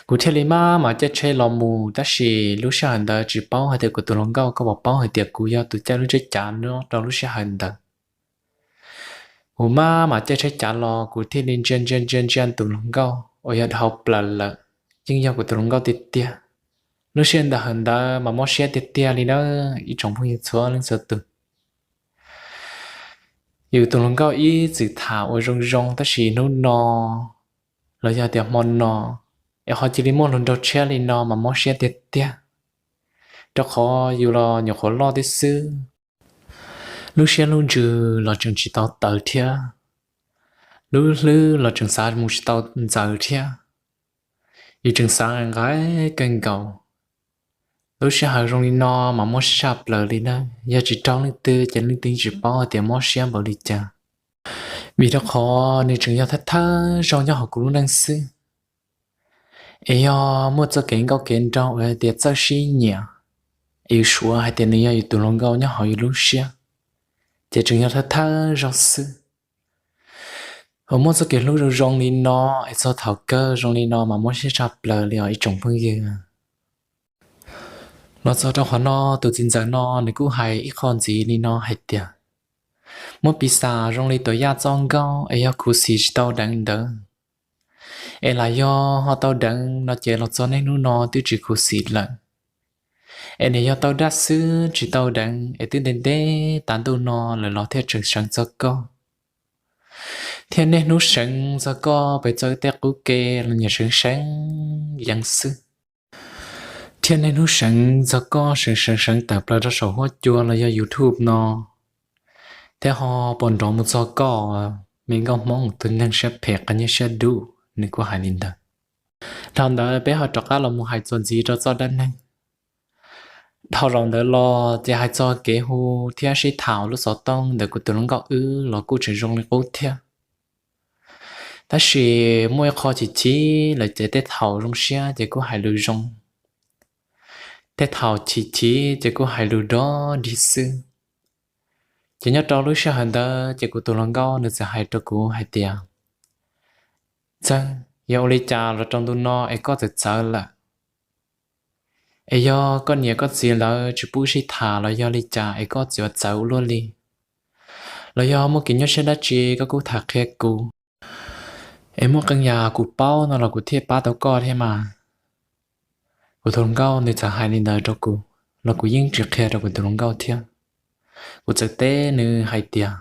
Kuv thiaj li maj mam caij tsheb los mus, tab sis lub sij hawm ntawd tsis paub hais tias kuv tus hluas nkauj, koj puas paub hais tias kuv yog tus caij lub tsheb cav nyob rau lub sij hawm ntawd. Kuv maj mam caij tsheb cav los kuv thiaj li ntsia ntsia ntsia ntsia tus hluas nkauj uas yog dhau plaws lawm, yeej yog kuv tus hluas nkauj tiag tiag. Lub sij hawm ntawd mas mob siab tiag tiag li na ib tsoom phooj ywg txhua leej txhua tus. Yus tus hluas nkauj ib txwm tham ua zoo zoo, tab sis hnub no los yog tias hmo no es ho cia li muaj hluas nraug tshiab li no mas mob siab tiag tiag, rau qhov yus los nyuam qhuav loj tib xwb. Lub siab lub ntsws los tseem tsis tau tawv thiab, lub hlwb los tseem xav mus tsis tau ntxaws thiab. Yus tseem xav nqaij kawg nkaus. Lub sij hawm zoo li no mas mob siab tshaj plaws li na. Yog tsis raug leej twg ces leej twg tsis paub tias mob siab npaum li cas, vim rau qhov nws tseem yog thawj thawj zaug nyob hauv kuv lub neej xwb. Es yog muaj txoj kev nkauj kev nraug uas hais tias txawj sib nyiam, es yus suav hais tias nws yog yus tus hluas nkauj nyob hauv yus lub siab, ces tseem yog thawj thawj zaug xwb. Uas muaj txoj kev hlub zoo zoo li no, es txog thaum kawg zoo li no mas mob siab tshaj plaws li os ib tsoom phooj ywg. Los txog rau qhov no, tus txiv ntxawm no nws kuj hais ib qho ntxiv li no hais tias, muab piv xam zoo li tuam yaj txoj nkauj es yog khuv xim tsis tau deev ntawd, es lam yog ho tau deev no ces los txog niaj hnub no twb tsis khuv xim lawm. Es nws yog tau dab xwb tsis tau deev es twb ntev ntev tas ntuj no lawm los thiaj tseem seev txog koj, thiaj niaj hnub seev txog koj pes txog tej qub ke los nyiam seev seev yees xwb, thiaj niaj hnub seev txog koj seev seev seev tawm plaws rau saum huab cua los yog YouTube no, thiab ho pom nrov mus txog koj, me nkauj Hmoob tus neeg siab phem qhov nyiaj siab dub, nws kuj hais li ntawd. Dhau ntawd peb ho rov qab los mus hais txuas ntxiv rau txoj dab neeg. Dhau zaum ntawd los ces hais txog kev hu thiab sib tham lub xov tooj ntawm kuv tus hluas nkauj wb los kuj tseem zoo li qub thiab. Tab sis muaj ib qho chim chim lawm ces tej thaum zoo siab ces kuj hais lus zoo, tej thaum chim chim ces kuj hais lus dog dig xwb. Ces nyob rau lub sij hawm ntawd ces kuv tus hluas nkauj nws txawm hais rau kuv hais tias, Txawg, yog ua li cas los rau ntu no es koj txawm txawv lawm? Es yog koj niam koj txiv lawv tsis pub sib tham los yog li cas es koj txawv ua luaj li? Los yog muaj kev nyuaj siab dab tsi koj kuj tham qhia kuv, es muaj qee yam kuv paub no los kuv thiaj pab tau koj thiab mas. Kuv tus hluas nkauj nws txawm hais li ntawd rau kuv, los kuv yeej tsis qhia rau kuv tus hluas nkauj thiab. Kuv txawm teb nws hais tias,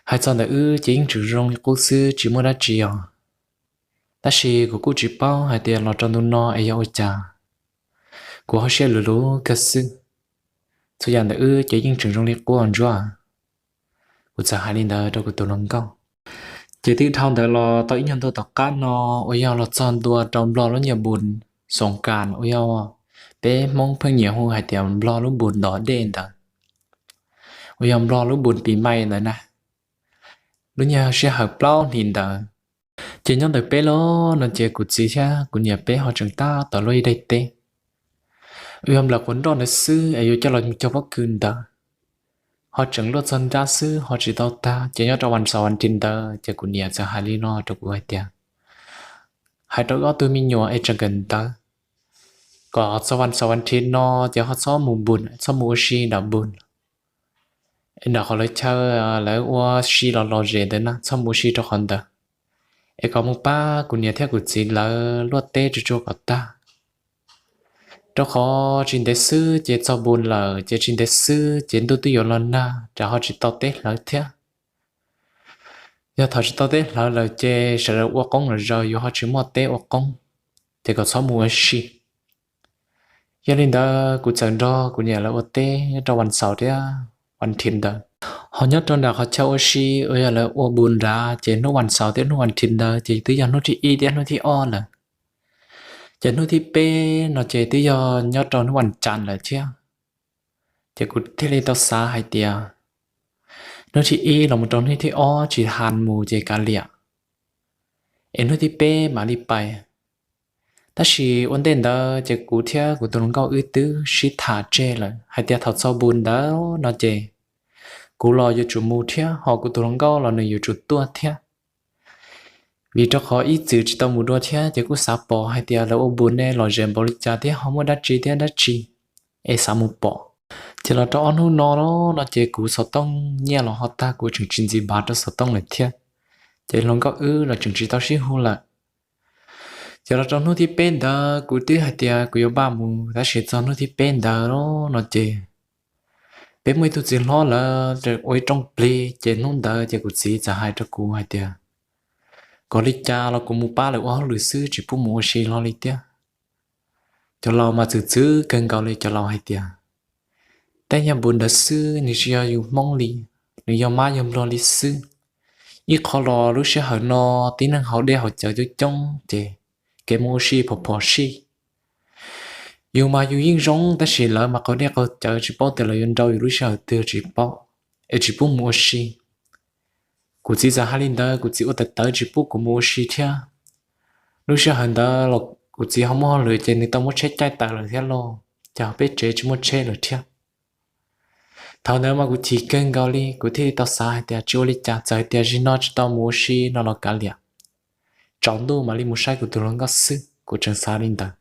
Hais txog ntawm wb ces yeej tseem zoo li qub xwb tsis muaj dab tsi os. Tab sis kuv kuj tsis paub hais tias los rau ntu no es yog ua cas, kuv ho siab luv luv kawg xwb. Txhua yam ntawm wb ces yeej tseem zoo li qub Ntsuab. Kuv txawm hais li ntawd rau kuv tus hluas nkauj. Ces twb dhau ntawd los tau ib nyuag ntu tom qab no uas yog los txog ntua rau Nplog lub nyuag npus Xoom Kas uas yog peb Hmoob pheej nyiam hu hais tias Nplog lub npus ntom dej ntawd, uas yog Nplog lub npus pis mais ntawd na, lub nyuag sij hawm plaub hlis ntawd. Ces nyob ntawm peb los no ces kuv txiv thiab kuv niam peb ho tseem tab tom luaj ib daim teb uas yog nplawm quav nroj ntawd xwb es yuav coj los mus cog pob kws ntawd, ho tseem luaj txog nrab xwb ho tsis tau tag. Ces nyob rau vas xaum vas thiv ntawd ces kuv niam txawm hais li no rau kuv hais tias, Hais rau ob tug me nyuam es tseem kawm ntawv, kom txog vas xaum vas thiv no ces ho txhob mus npus, txhob mus ua si nram npus. nram qhov lawv chaw lawv ua si los lom zem ntawd na, txhob mus ua si rau qhov ntawd, es kom mus pab kuv niam thiab kuv txiv lawv luaj teb tsuag tsuag kom tag. Rau qhov tsis ntev xwb ces txog npun lawm, ces tsis ntev xwb ces ntuj twb yuav los nag, rau ho tsis tau teb hlawv thiab. Yog thaum tsis tau teb hlawv lawm ces sawv daws ua qoob los zaws yuav ho tsis muaj teb ua qoob, ces kom txhob mus ua si. Yog li ntawd kuv txawm nrog kuv niam lawv ua teb nyob rau vas xaus thiab vas thiv ntawd. Ho nyob rau nram qhov chaw ua si uas yog lawv ua npun nrad ces hnub vas xaus thiab hnub vas thiv ntawd ces twb yog hnub thib ib thiab hnub thib ob lawm. Ces hnub thib peb no ces twb yog nyob rau hnub vas cas lawm thiab. Ces kuv thiaj li tau xav hais tias hnub thib ib los mus rau hnub thib ob tsis has mus ces kav liam, es hnub thib peb mam li pais. Tab sis ua ntej ntawd ces kuv thiab kuv tus hluas nkauj wb twb sib tham tseg lawm hais tias thaum txog npun ntawd no ces kuv los yuav tsum mus thiab, ho kuv tus hluas nkauj los nws yuav tsum tuaj thiab. Vim rau qhov ib txwm tsis tau mus dua thiab ces kuj xav pom hais tias lawv ua npun ne lom zem npaum li cas thiab ho muaj dab tsi thiab dab tsi, es xav mus pom. Ces los rau ob hnub no no ces kuv xov tooj nyiaj los ho tag, kuv tseem tsis ntxiv npav rau xov tooj lawm thiab. Ces hluas nkauj wb los tseem tsis tau sib hu lawm. Ces los rau hnub thib peb ntawd kuv twb hais tias kuv yuav npaj mus, tab sis txog hnub thib peb ntawd no ces peb muaj ib tug txiv hlob lawv ua ib rooj plig, ces hnub ntawd ces kuv txiv txawm hais rau kuv hais tias kom li cas los kuv mus pab lawv ua hauj lwm xwb, tsis pub mus ua si hlo li thiab. Cov laus mas txwv txwv kawg nkaus li, cov laus hais tias tej nyuag npun ntawd xwb nws tsis yog yus Hmoob li, nws yog mab yog nplog li xwb. Ib qho los lub sij hawm no tib neeg haus dej haus cawv coob coob ces kev mus ua si phom phom sij. Yus mas yus yeej zoo tab sis lawv mas qaug dej qaug cawv tsis paub tias lawv yuav nrau yus lub sij hawm twg tsis paub, es tsis pub mus ua si. Kuv txiv txawm hais li ntawd kuv txiv ua tawv tawv tsis pub kuv mus ua si thiab. Lub sij hawm ntawd los kuv txiv ho muaj hauj lwm ces nws tau muab tsheb caij tawm lawm thiab lauj, ces peb tsev tsis muaj tsheb lawm thiab. Thaum ntawd mas kuv chim kawg nkaus li, kuv thiaj li tau xav hais tias tsis ua li cas, txawm hais tias zaum no tsis tau mus ua si no los kav liam, tsaus ntuj mam li mus saib kuv tus hluas nkauj xwb, kuv tseem xav li ntawd.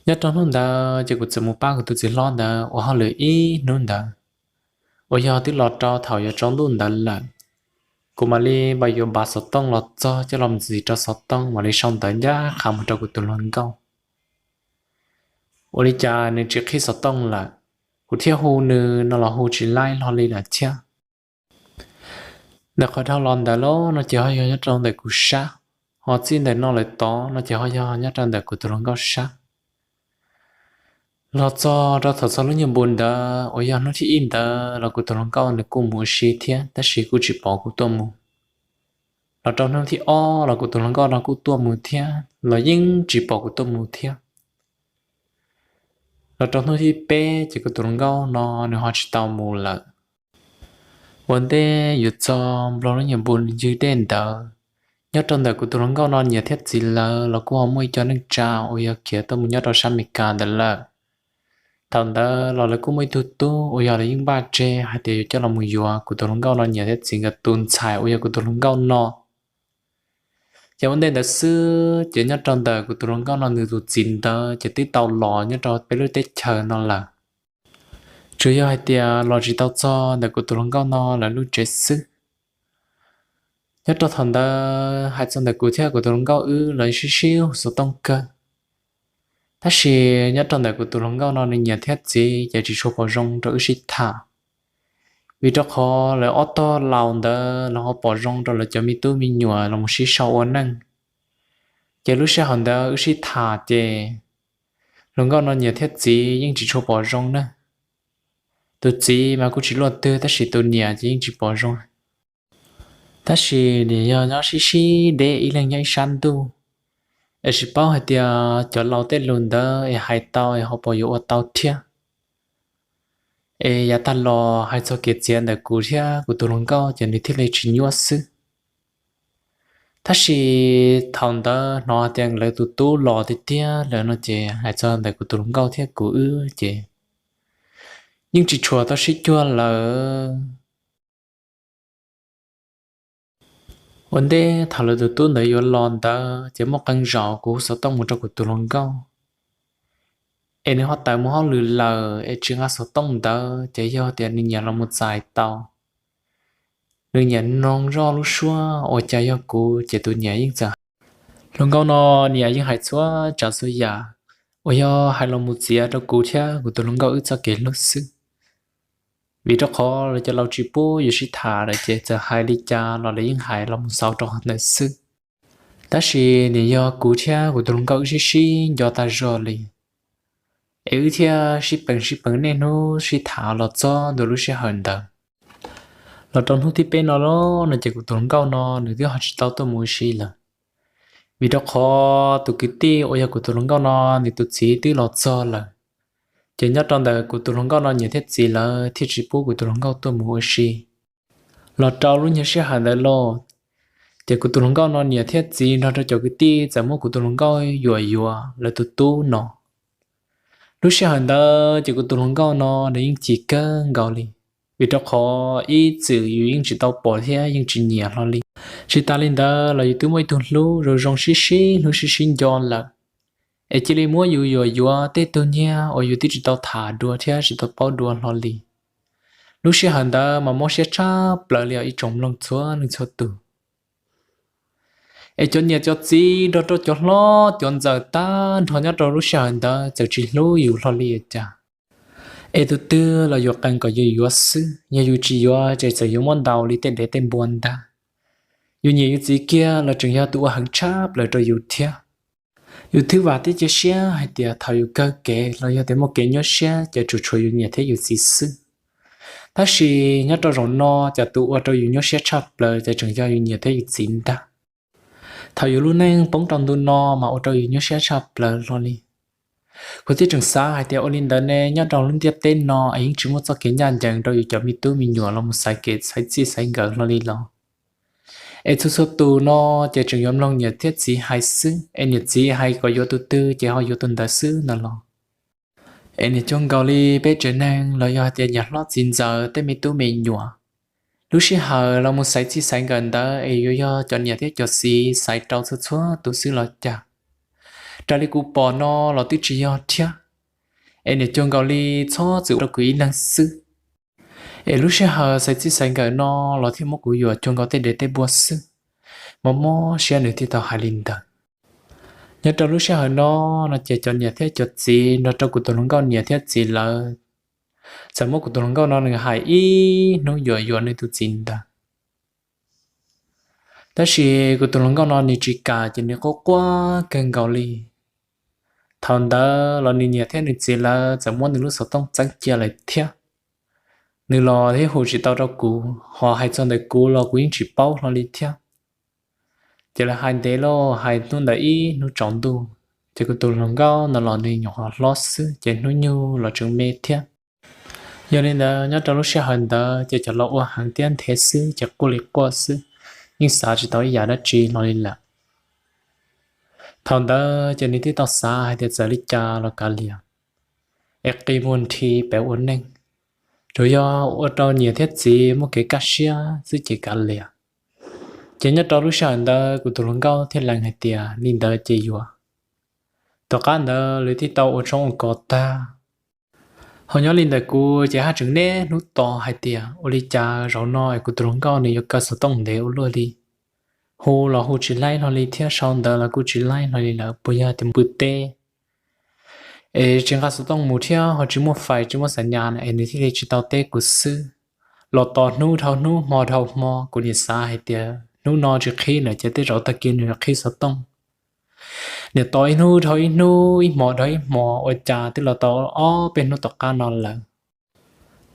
Nyob rau hnub ntawd ces kuv txawm mus pab kuv tus txiv hlob ntawd ua hauj lwm ib hnub ntawd, uas yog twb los rau thaum yuav tsaus ntuj ntawd lawm. Kuv mam li npaj yuav npav xov tooj los txog coj los ntxiv rau xov tooj mam li sau ntawv ncaj qha mus rau kuv tus hluas nkauj. Ua li cas nws tsis qhib xov tooj lawm, kuv thiaj hu nws no los hu tsis laib hlo li lawm thiab. Ntawm qhov dhau los ntawd los no ces ho yog nyob rau ntawm kuv sab, ho txij ntawm no lawm tod no ces ho yog nyob rau ntawm kuv tus hluas nkauj sab. Los txog rau thaum txog lub nyuag npun ntawd uas yog hnub thib ib ntawd los kuv tus hluas nkauj nws kuj mus ua si thiab tab sis kuj tsis pom kuv tuaj mus. Los rau hnub thib ob los kuv tus hluas nkauj no kuj tuaj mus thiab los yeej tsis pom kuv tuaj mus thiab. Los rau hnub thib peb ces kuv tus hluas nkauj no nws ho tsis tau mus lawm. Ua ntej yuav txog nplog lub nyuag npun ywg dej ntawd, nyob rau ntawm kuv tus hluas nkauj no niam thiab txiv lawv los kuj ho muaj ib co neej tsa uas yog khiav tuaj mus nyob rau sab Amelikas ntawd lawm. Thaum ntawd los lawv kuj muaj ib tug tub uas yog lawv yeej npaj tseg hais tias yuav coj los mus yuav kuv tus hluas nkauj no niam thiab txiv nkawd tus ntxhais uas yog kuv tus hluas nkauj no. Ces ua ntej ntawd xwb ces nyob rau ntawm kuv tus hluas nkauj no nws tus txiv ntawd ces twb tau los nyob rau peb lub teb chaws no lawm. Tsuas yog hais tias los tsis tau txog ntawm kuv tus hluas nkauj no lawv lub tsev xwb. Nyob rau thaum ntawd hais txog ntawm kuv thiab kuv tus hluas nkauj wb los sib sib hu xov tooj kawg. Tab sis nyob rau ntawm kuv tus hluas nkauj no nws niam thiab txiv ces tsis tshua pom zoo rau wb sib tham, vim rau qhov lawv ob tog laus ntawd los ho pom zoo rau lawv cov me tub me nyuam los sib sau ua neej. Ces lub sij hawm ntawd wb sib tham ces hluas nkauj no niam thiab txiv yeej tsis tshua pom zoo na. Tus txiv mas kuj tsis luaj twg tab sis tus niam ces yeej tsis pom zoo. Tab sis nws yog nyob sib sib deb ib leeg nyob ib sab ntuj, es tsis paub hais tias cov laus tej lus ntawd es hais tau es ho puas yuav ua tau thiab. Es yav tag los hais txog kev txiav ntawm kuv thiab kuv tus hluas nkauj ces nws thiaj li tsis nyuaj xwb. Tab sis thaum ntawd hnov hais tias lawv tus tub los tiag tiag lawm no ces hais txog ntawm kuv tus hluas nkauj thiab kuv wb ces yeej tsis tshua tau sib cuag lawm. Ua ntej thaum lawv tus tub ntawd yuav los ntawd ces muaj qee zaum kuv hu xov tooj mus rau kuv tus hluas nkauj, es nws ho tawm mus hauj lwm lawm es tsis nqa xov tooj ntawd ces yog tias nws nyiam los mus txais tau. Nws nyiam mloog zoj lub suab, ua cas yog kuv ces tus niam yeej txawm hais. Hluas nkauj no niam yeej hais txhua tsav txhua yam uas yog hais los mus txiav rau kuv thiab kuv tus hluas nkauj wb txoj kev hlub xwb. Vim rau qhov lawv cov laus tsis pub yus sib tham lawm ces txawm hais li cas los lawv yeej hais los mus xaus rau qhov ntawd xwb. Tab sis nws yog kuv thiab kuv tus hluas nkauj wb sib sib nco tag zog li, es wb thiaj sib peem sib peem niaj hnub sib tham los txog ntua lub sij hawm ntawd. Los rau hnub thib peb no los no ces kuv tus hluas nkauj no nws twb ho tsis tau tuaj mus ua si lawm, vim rau qhov tus kwv tij uas yog kuv tus hluas nkauj no nws tus txiv twb los txog lawm. Ces nyob rau ntawm kuv tus hluas nkauj no niam thiab txiv lawv thiaj tsis pub kuv tus hluas nkauj tuaj mus ua si. Los rau lub nyuag sij hawm ntawd los, ces kuv tus hluas nkauj no niam thiab txiv nrog rau cov kwv tij txawm muab kuv tus hluas nkauj yuam yuav lawv tus tub no. Lub sij hawm ntawd ces kuv tus hluas nkauj no nws yeej chim kawg nkaus li, vim rau qhov ib txwm yus yeej tsis tau pom thiab yeej tsis nyiam hlo li. Tsis tas li ntawd los yus twb muaj ib tug hlub zoo zoo sib sib hlub sib sib nco lawm, es cia li muab yus yuam yuav tej tug nyiag uas yus twb tsis tau tham dua thiab tsis tau paub dua hlo li. Lub sij hawm ntawd mas mob siab tshaj plaws li os ib tsoom mloog txhua leej txhua tus. Es cov niam cov txiv nrog rau cov hlob cov ntxawm tag nrho nyob rau lub sij hawm ntawd txawm tsis hlub yus hlo li cas. Es tus twg los yuav qee kom yus yuav xwb, yog yus tsis yuav ces txawm yuav muab ntaus li tej dev tej npua ntag. Yus niam yus txiv kiag los tseem yog tus ua heev tshaj plaws rau yus thiab. Yus thwb vam thiab cia siab hais tias thaum yus kawg kev los yog tias muaj kev nyuaj siab ces tsuas tshuav yus niam thiab yus txiv xwb. Tab sis nyob rau zaum no ces tus ua rau yus nyuaj siab tshaj plaws ces tseem yog yus niam thiab yus txiv ntag. Thaum yus lub neej poob rau ntu no mas ua rau yus nyuaj siab tshaj plaws hlo li. Kuv thiaj tseem xav hais tias ua li ntawd ne, nyob rau lub ntiaj teb no es yeej tsis muaj txoj kev ncaj ncees rau yus cov me tub me nyuam los mus xaiv kev xaiv txij xaiv nkawm hlo li los? Es txhua txhua tus no ces tseem yuav mloog niam thiab txiv hais xwb, es niam txiv hais kom yuav tus twg ces ho yuav tus ntawd xwb ntag los? Es niam cuag nkaus li peb tsev neeg los yog hais tias niam hlob txiv ntxawm tej me tub me nyuam, lub sij hawm los mus xaiv txij xaiv nkawm ntawd es yuav yog cov niam thiab cov txiv xaiv rau txhua txhua tus xwb los cas? Raws li kuv pom no los twb tsis yog thiab. Es niam cuag nkaus li txhob txwm rau kuv ib leeg xwb. Es lub sij hawm xaiv txij xaiv nkawm no los thiaj muab kuv yuam cuag nkaus tej dev tej npua xwb. Mob mob siab nws thiaj tau hais li ntawd. Nyob rau lub sij hawm no, no ces cov niam thiab cov txiv nrog rau kuv tus hluas nkauj niam thiab txiv lawv txawm muab kuv tus hluas nkauj no nws hais ib hnub yuam yuam nws tus txiv ntawd. Tab sis kuv tus hluas nkauj no nws tsis kam ces nws quaj quaj kawg nkaus li. Thaum ntawd los nws niam thiab nws txiv lawv txawm muab nws lub xov tooj txeeb cia lawm thiab. Nws los thiab hu tsis tau rau kuv, ho hais txog ntawm kuv los kuv yeej tsis paub hlo li thiab. Ces lawv hais ntev lawm, hais hnub ntawd ib hnub tsaus ntuj, ces kuv tus hluas nkauj no los nws nyuam qhuav hlob xwb ces hnub nyoog los tseem me thiab. Yog li ntawd nyob rau lub sij hawm ntawd ces cov laus ua heev tiab nthev xwb ces quaj li quaj xwb, yeej xav tsis tau ib yam dab tsi hlo li lawm. Thaum ntawd ces nws thiaj tau xav hais tias txawm li cas los kav liam, es qi muag nthi pem ua neej, tsuas yog ua rau niam thiab txiv muaj kev kaj siab xwb ces kav liam. Ces nyob rau lub sij hawm ntawd kuv tus hluas nkauj thiaj lees hais tias li ntawd ces yuav. Tom qab ntawd lawv thiaj tau ua tshoob ua kos tag. Ho nyob li ntawm kuv ces haj tseem niaj hnub tos hais tias ua li cas zaum no es kuv tus hluas nkauj nws yuav kaw xov tooj ntev ua luaj li. Hu los hu tsis laib hlo li thiab sau ntawv los kuj tsis laib hlo li lawm, puas yog tias pw teb es tsis nqa xov tooj mus thiab ho tsis muaj fais tsis muaj xam nyas na es nws thiaj li tsis tau teb kuv xwb. Los tos hnub dhau hnub hmo dhau hmo, kuv nim xav hais tias hnub no tsis qhib lawm ces tej zaum tag kis nws qhib xov tooj. Nim tos ib hnub dhau ib hnub, ib hmo dhau ib hmo, ua cas twb los tau ob peb hnub tom qab no lawm.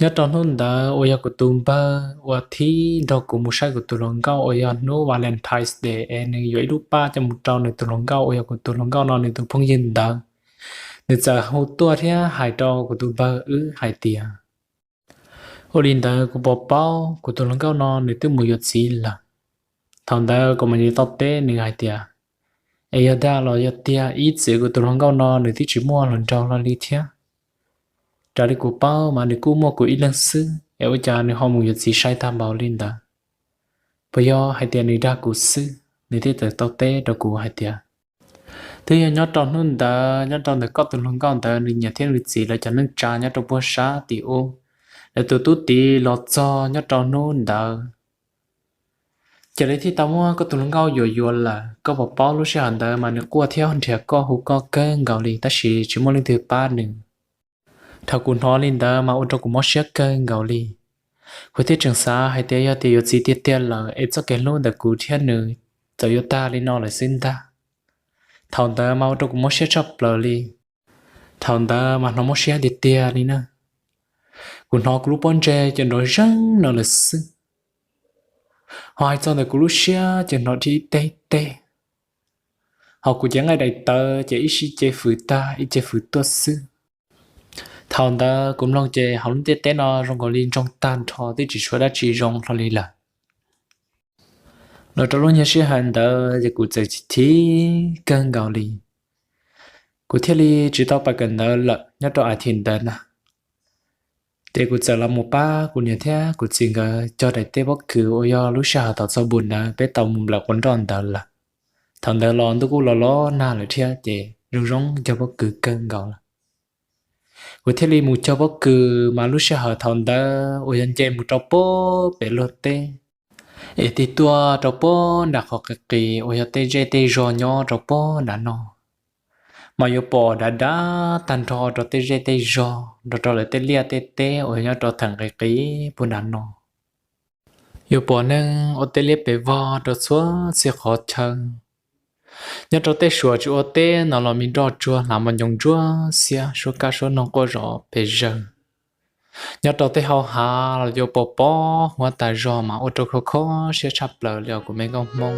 Nyob rau hnub ntawd uas yog kuv tus npawg uas thib nrog kuv mus saib kuv tus hluas nkauj uas yog hnub Valentine's Day es nws yuav ib lub paj coj mus rau nws tus hluas nkauj uas yog kuv tus hluas nkauj no nws tus phooj ywg ntawd, nws txawm hu tuaj thiab hais rau kuv tus npawg wb hais tias, ua li ntawd kuv puas paub kuv tus hluas nkauj no nws twb mus yuav txiv lawm? Thaum ntawd kuv mam li tau teb nws hais tias, es yog dag los yog tiag, ib txwm kuv tus hluas nkauj no nws twb tsis muaj hluas nraug hlo li thiab. Raws li kuv paub mas nws kuj muaj kuv ib leeg xwb, es ua cas nws ho mus yuav txiv sai tag npaum li ntawd? Puas yog hais tias nws dag kuv xwb? Nws thiaj txawm tau teb rau kuv hais tias, twb yog nyob rau hnub ntawd nyob rau ntawm koj tus hluas nkauj ntawd nws niam thiab nws txiv lawv cov neej tsa nyob rau puag sab tim ub, lawv tus tub txiv los txog nyob rau hnub ntawd, Ces lawv thiaj tau muab koj tus hluas nkauj yuam yuav lawm. Koj puas paub lub sij hawm ntawd mas nws quaj thiab nrhiav koj hu koj kawg nkaus li tab sis tsis muaj leej twg pab nws. Thaum kuv hnov li ntawd mas ua rau kuv mob siab kawg nkaus li. Kuv thiaj tseem xav hais tias yog tias yuav txiv tiag tiag lawm es txoj kev hlub ntawm kuv thiab nws txawm yuav tag li no lawm xwb ntag. Thaum ntawd mas ua rau kuv mob siab tshaj plaws li. Thaum ntawd mas hnov mob siab tiag tiag li na. Kuv hnov kuv lub pob ntseg ces nrov zeeg no lawm xwb. Ho hais txog ntawm kuv lub siab ces hnov dhia ib teg teg. Ho kuv cev nqaij daim tawv ces ib sij ce fws tag ib ce fws tuaj xwb. Thaum ntawd kuv mloog ces hauv lub ntiaj teb no zoo nkaus li ntsoog tag nrho twb tsis tshuav dab tsi zoo hlo li lawm. Los rau lub nyuag sij hawm ntawd ces kuv txawm chim chim kawg nkaus li. Kuv thiaj li tsis tau pais kawm ntawv lawm nyob rau a thiv ntawd na. Ces kuv txawm los mus pab kuv niam thiab kuv txiv nkawd cog daim teb pob kws uas yog lub sij hawm thaum txog npus ntawd peb tau mus nplawm quav nroj ntawd lawm. Thaum ntawd los ntuj kuj los los nag lawm thiab ces zoo zoo cog pob kws kawg nkaus lawm. Kuv thiaj li mus cog pob kws mas lub sij hawm thaum ntawd uas yog nce mus rau pob pem luag teb es tig tuaj rau pob nram qhov qis qis uas yog tej zej tej zog nyob rau pob nram no. Mas yuav pom dav dav tag nrho rau tej zej tej zog nrog rau lawv tej liaj tej teb uas yog nyob rau theem qis qis puag nram no. Yuav pom neeg ua tej liab pes vog rau txhua txhia qhov chaw. Nyob rau tej suam tsis ua teb no los me nroj tsuag hlav mos nyoos ntsuab xiab suab kab suab noog quaj zom pes zawg. Nyob rau tej hau hav los yuav pom pob huab tas zog mas ua rau kho kho siab tshaj plaws li os kuv me nkauj Hmoob.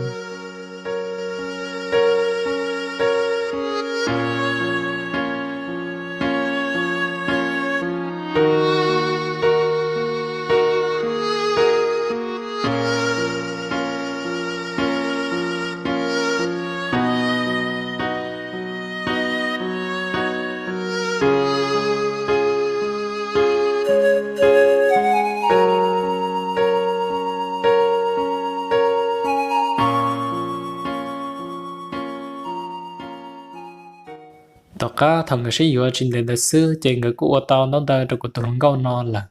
Tom qab thaum nkawd sib yuav tsis ntev ntawd xwb ces nkawd kuj ua tau ntaub ntawv rau kuv tus hluas nkauj no lawm.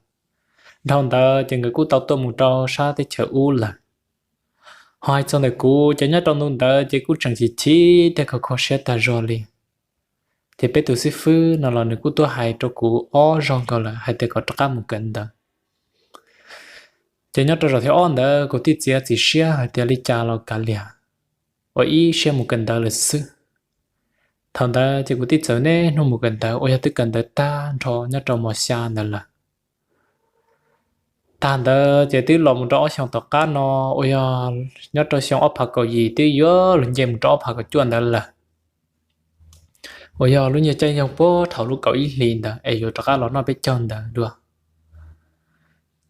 Dhau ntawd ces nkawd kuj tau tuaj mus rau sab teb chaws ub lawm. Ho hais txog ntawm kuv ces nyob rau ntu ntawd ces kuj tseem chim chim thiab kho kho siab tag zog li. Ces peb tus xib fwb no los nws kuj tuaj hais rau kuv ob zaug nkaus lawm hais tias kom rov qab mus kawm ntawv. Ces nyob rau zaum thib ob ntawd kuv thiaj txiav txim siab hais tias li cas los kav liam, ua ib siab mus kawm ntawv lawm xwb. Thaum ntawd ces kuv thiaj txawm niaj hnub mus kawm ntawv uas yog twb kawm ntawv tag nrho nyob rau mos xya ntawd lawm. Tag ntawd ces twb los mus rau ob xyoos tom qab no uas yog nyob rau xyoo ob phav kaum yim twb yuav luag nce mus rau ob phav kaum cuaj ntawd lawm. Uas yog lub nyuag caij nyoog puag thaum lub kaum ib hlis ntawd es yuav rov qab los noj peb caug ntawd dua.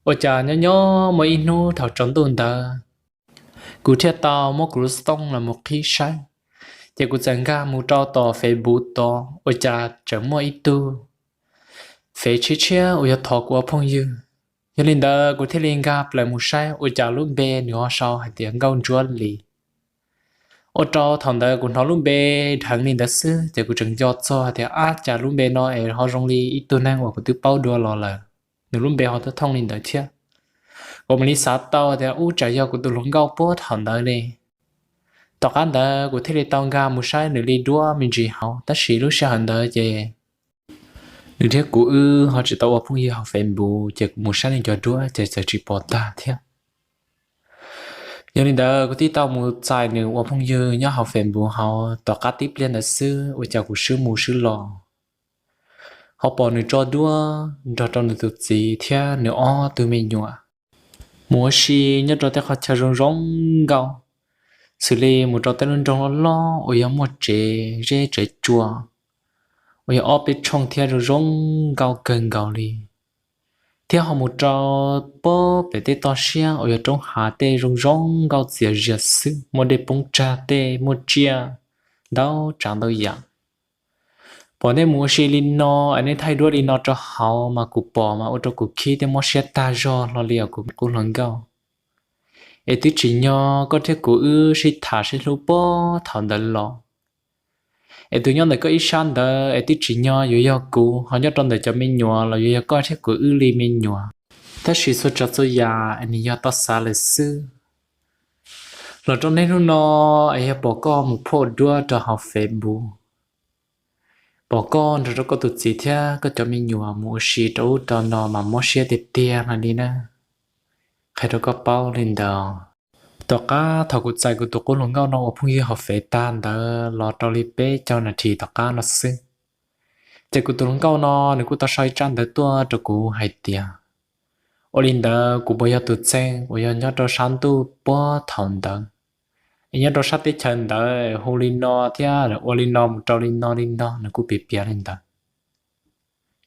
Ua cas nyob nyob muaj ib hnub thaum tsaus ntuj ntawd, kuv thiaj tau muab kuv lub xov tooj los mus qhib saib, ces kuv txawm nkag mus rau tom Facebook tod ua cas tseem muaj ib tug fev tshiab tshiab uas yog thov kuv ua phooj ywg. Yog li ntawd kuv thiaj li nkag plaws mus saib ua cas lub npe nws ho sau hais tias Nkauj Ntsuab Lis. Ua rau thaum ntawd kuv hnov lub npe dheev li ntawd xwb ces kuv tseem nco txog tias ab cas lub npe no es ho zoo li ib tug neeg uas kuv twb paub dua los lawm, nws lub npe ho thooj li ntawd thiab. Kuv mam li xav tau tias ub tsam yog kuv tus hluas nkauj puag thaum ntawd li. Tom qab ntawd kuv thiaj li tau nkag mus saib nws li duab me ntsis hauv tab sis lub sij hawm ntawd ces nws thiab kuv wb ho tsis tau ua phooj ywg hauv Facebook ces kuv mus saib nws cov duab ces txawm tsis pom tag thiab. Yog li ntawd kuv thiaj tau mus txais nws ua phooj ywg nyob hauv Facebook hauv. Tom qab tib pliag ntawd xwb ua cas kuv swb mus swb los ho pom nws tso duab nrog rau nws tus txiv thiab nws ob tug me nyuam mus ua si nyob rau tej qhov chaw zoo zoo nkauj, xws li mus rau tej lub nroog loj loj uas yog muaj tsev zeb tsev tsua uas yog ob peb tshooj thiab zoo zoo nkauj kawg nkaus li, thiab ho mus rau pob pem tej toj siab uas yog roob hav tej zoo zoo nkauj txias zias xwb, muaj dej poob tsag tej, muaj tsiaj ntau tsav ntau yam. Pom nej mus ua si li no es nej thaij duab li no rau hauv mas kuv pom mas ua rau kuv khib thiab mob siab tag zog hlo li os kuv qub hluas nkauj. Es twb tsim nyog koj thiab kuv wb sib tham sib hlub puag thaum ntawd los, es tus nyob ntawm koj ib sab ntawd es twb tsim nyog yuav yog kuv, ho nyob rau ntawm cov me nyuam los yuav yog koj thiab kuv wb li me nyuam. Tab sis txhua tsav txhua yam es nws yog toj xav lawm xwb. Los rau niaj hnub no es yog pom koj mus phoj duab rau hauv Facebook, pom koj nrog rau koj tus txiv thiab koj cov me nyuam mus ua si rau ub rau no mas mob siab tiag tiag no li na. Qhia rau koj paub li ntawd. Tom qab thaum kuv txais kuv tus qub hluas nkauj no ua phooj ywg hauv Facebook tag ntawd los rau li peb caug nas this tom qab no xwb, ces kuv tus hluas nkauj no nws kuj tau sau ib tsab ntawv tuaj rau kuv hais tias, ua li ntawd kuv puas yog tus txheej uas yog nyob rau sab ntuj puag thaum ntawd, es nyob rau sab teb chaws ntawd hu li no thiab ua li no mus rau li no li no, nws kuj piav piav li ntawd.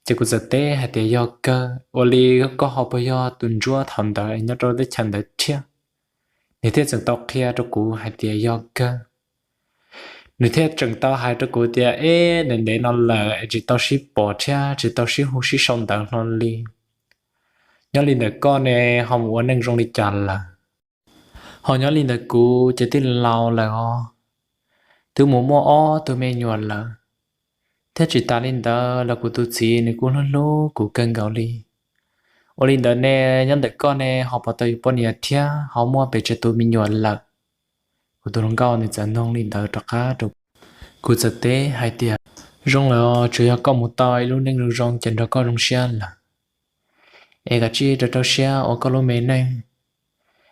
Ces kuv txawm teb hais tias yog kawg, ua li koj ho puas yog tus ntsuab thaum ntawd nyob rau teb chaws ntawd thiab? Nws thiaj tseem tau qhia rau kuv hais tias yog kawg. Nws thiaj tseem tau hais rau kuv tias eb, ntev ntev no lawm es tsis tau sib pom thiab tsis tau sib hu sib sau ntawv hlo li. Nyob li ntawm koj ne, ho mus ua neej zoo li cas lawm? Ho nyob li ntawm kuv ces twb laus lawm os, twb mus muaj ob tug me nyuam lawm, thiab tsis tas li ntawd los kuv tus txiv nws kuj hlub hlub kuv kawg nkaus li. Ua li ntawd ne, nyob ntawm koj ne ho puas tau yuav poj niam thiab ho muaj pes tsawg tus me nyuam lawm? Kuv tus hluas nkauj nws txawm nug li ntawd rov qab rau kuv, txawm teb hais tias zoo lawm, tsuas yog koj mus tau ib lub neej zoo zoo ces nrog koj zoo siab lawm. Es kav tsij rau rau siab ua koj lub me neej.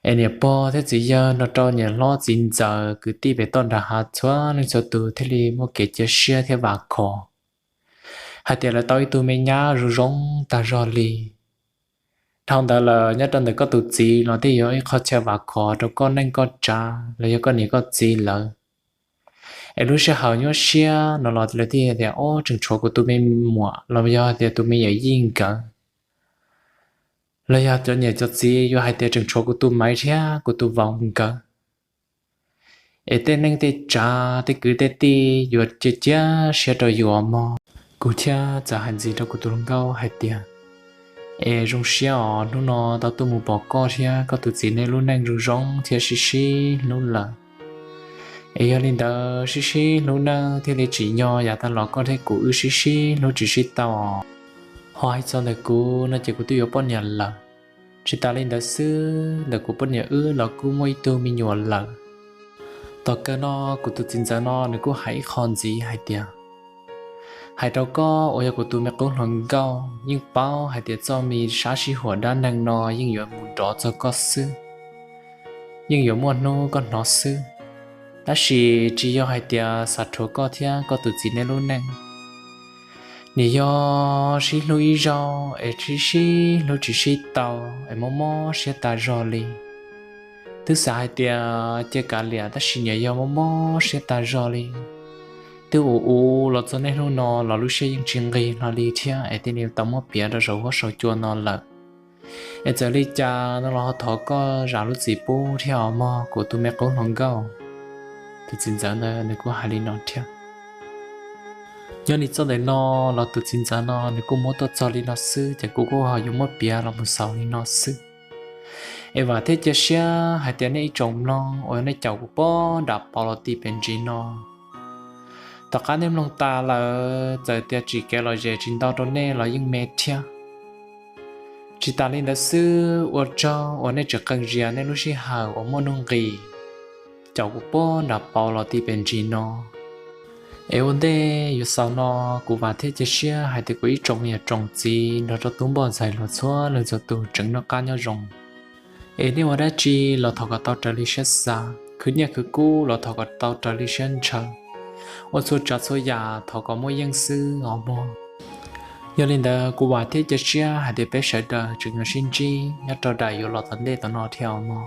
Es niam pog thiab txiv yawg nrog rau niam hlob txiv ntxawm kwv tij pem toj nram hav txhua leej txhua tus thiaj li muaj kev cia siab thiab vam khom hais tias lawv tau ib tug me nyab zoo zoo tag zog li. Dhau ntawd lawm nyob rau ntawm koj tus txiv los thiaj yuav ib qho chaw vam khom rau koj neej koj tsav los yog koj niam koj txiv lawv. Es lub sij hawm nyuaj siab no los lawv thiaj tias, ob, tseem tshuav kuv tus me muam los yog tias tus me yawm yij nkawd, los yog cov niam cov txiv yuav hais tias tseem tshuav kuv tus maiv thiab kuv tus vauv nkawd. Es tej neej tej tsav tej kwv tej tij yuav cia cia siab rau yus mog. Kuv thiaj txawm hais ntxiv rau kuv tus hluas nkauj hais tias, es zoo siab os, hnub no tau tuaj mus pom koj thiab koj tus txiv nej lub neej zoo zoo thiab sib sib hlub lawm. Es yog li ntawd sib sib hlub nawb, thiaj li tsim nyog yav tag los koj thiab kuv wb sib sib hlub tsis sib tau. Ho hais txog ntawm kuv no ces kuv twb yuav poj niam lawm. Tsis tas li ntawd xwb, ntawm kuv poj niam wb los kuj muaj ib tug me nyuam lawm. Tom kawg no kuv tus txiv ntxawm no nws kuj hais ib qho ntxiv hais tias, hais rau koj uas yog kuv tus me qub hluas nkauj yeej paub hais tias txoj me sab sij huam dab neeg no yeej yuav mus nrov txog koj xwb, yeej yuav muaj hnub koj hnov xwb. Tab sis tsis yog hais tias xav rhuav koj thiab koj tus txiv nej lub neej. Nws yog sib hlub ib zaug es sib sib hlub tsis sib tau es mob mob siab tas zog li. Twb xav hais tias cia kav liam tab sis nws yog mob mob siab tas zog li. Twb ua ua los txog niaj hnub no los lub siab yeej tsis nqig hlo li thiab es thiaj li tau muab piav rau saum huab saum cua no lawm. Es txawm li cas no los ho thov koj zam lub txim pub thiab os mog kuv tus me qub hluas nkauj. Tus txiv ntxawm ntawd nws kuj hais li no thiab. Nyob li txoj ntawm no los tus txiv ntxawm no nws kuj muab tuaj txog li no xwb ces kuv kuj ho yuav muab piav los mus xaus li no xwb. Es vam thiab cia siab hais tias nej ib tsoom mloog uas nej caum kuv puag nram pauv los txog pem ntsis no, tom qab nej mloog tas lawm txawm tias tsim kev lom zem tsis ntau rau nej los yeej me thiab. Tsis tas li ntawd xwb, ua tsaug uas nej tseem qee zias nej lub sij hawm uas muaj nuj nqis caum kuv puag nram pauv los txog pem ntsis no. Es ua ntej yuav xaus no, kuv vam thiab cia siab hais tias kuv ib tsoom niam tsoom txiv nrog rau tub npoj ntxhais hluas txhua leej txhua tus tseem noj qab nyob zoo. Es nej ua dab tsi los thov kom tau raws li siab xav, khwv nyiaj khwv kub los thov kom tau raws li siab ntshaw, ua txhua tsav txhua yam thov kom muaj yeej xwb os mog. Yog li ntawd kuv vam thiab cia siab hais tias peb sawv daws tseem yuav sib ntsib nyob rau daim yuav los tom ntej tom no thiab os mog.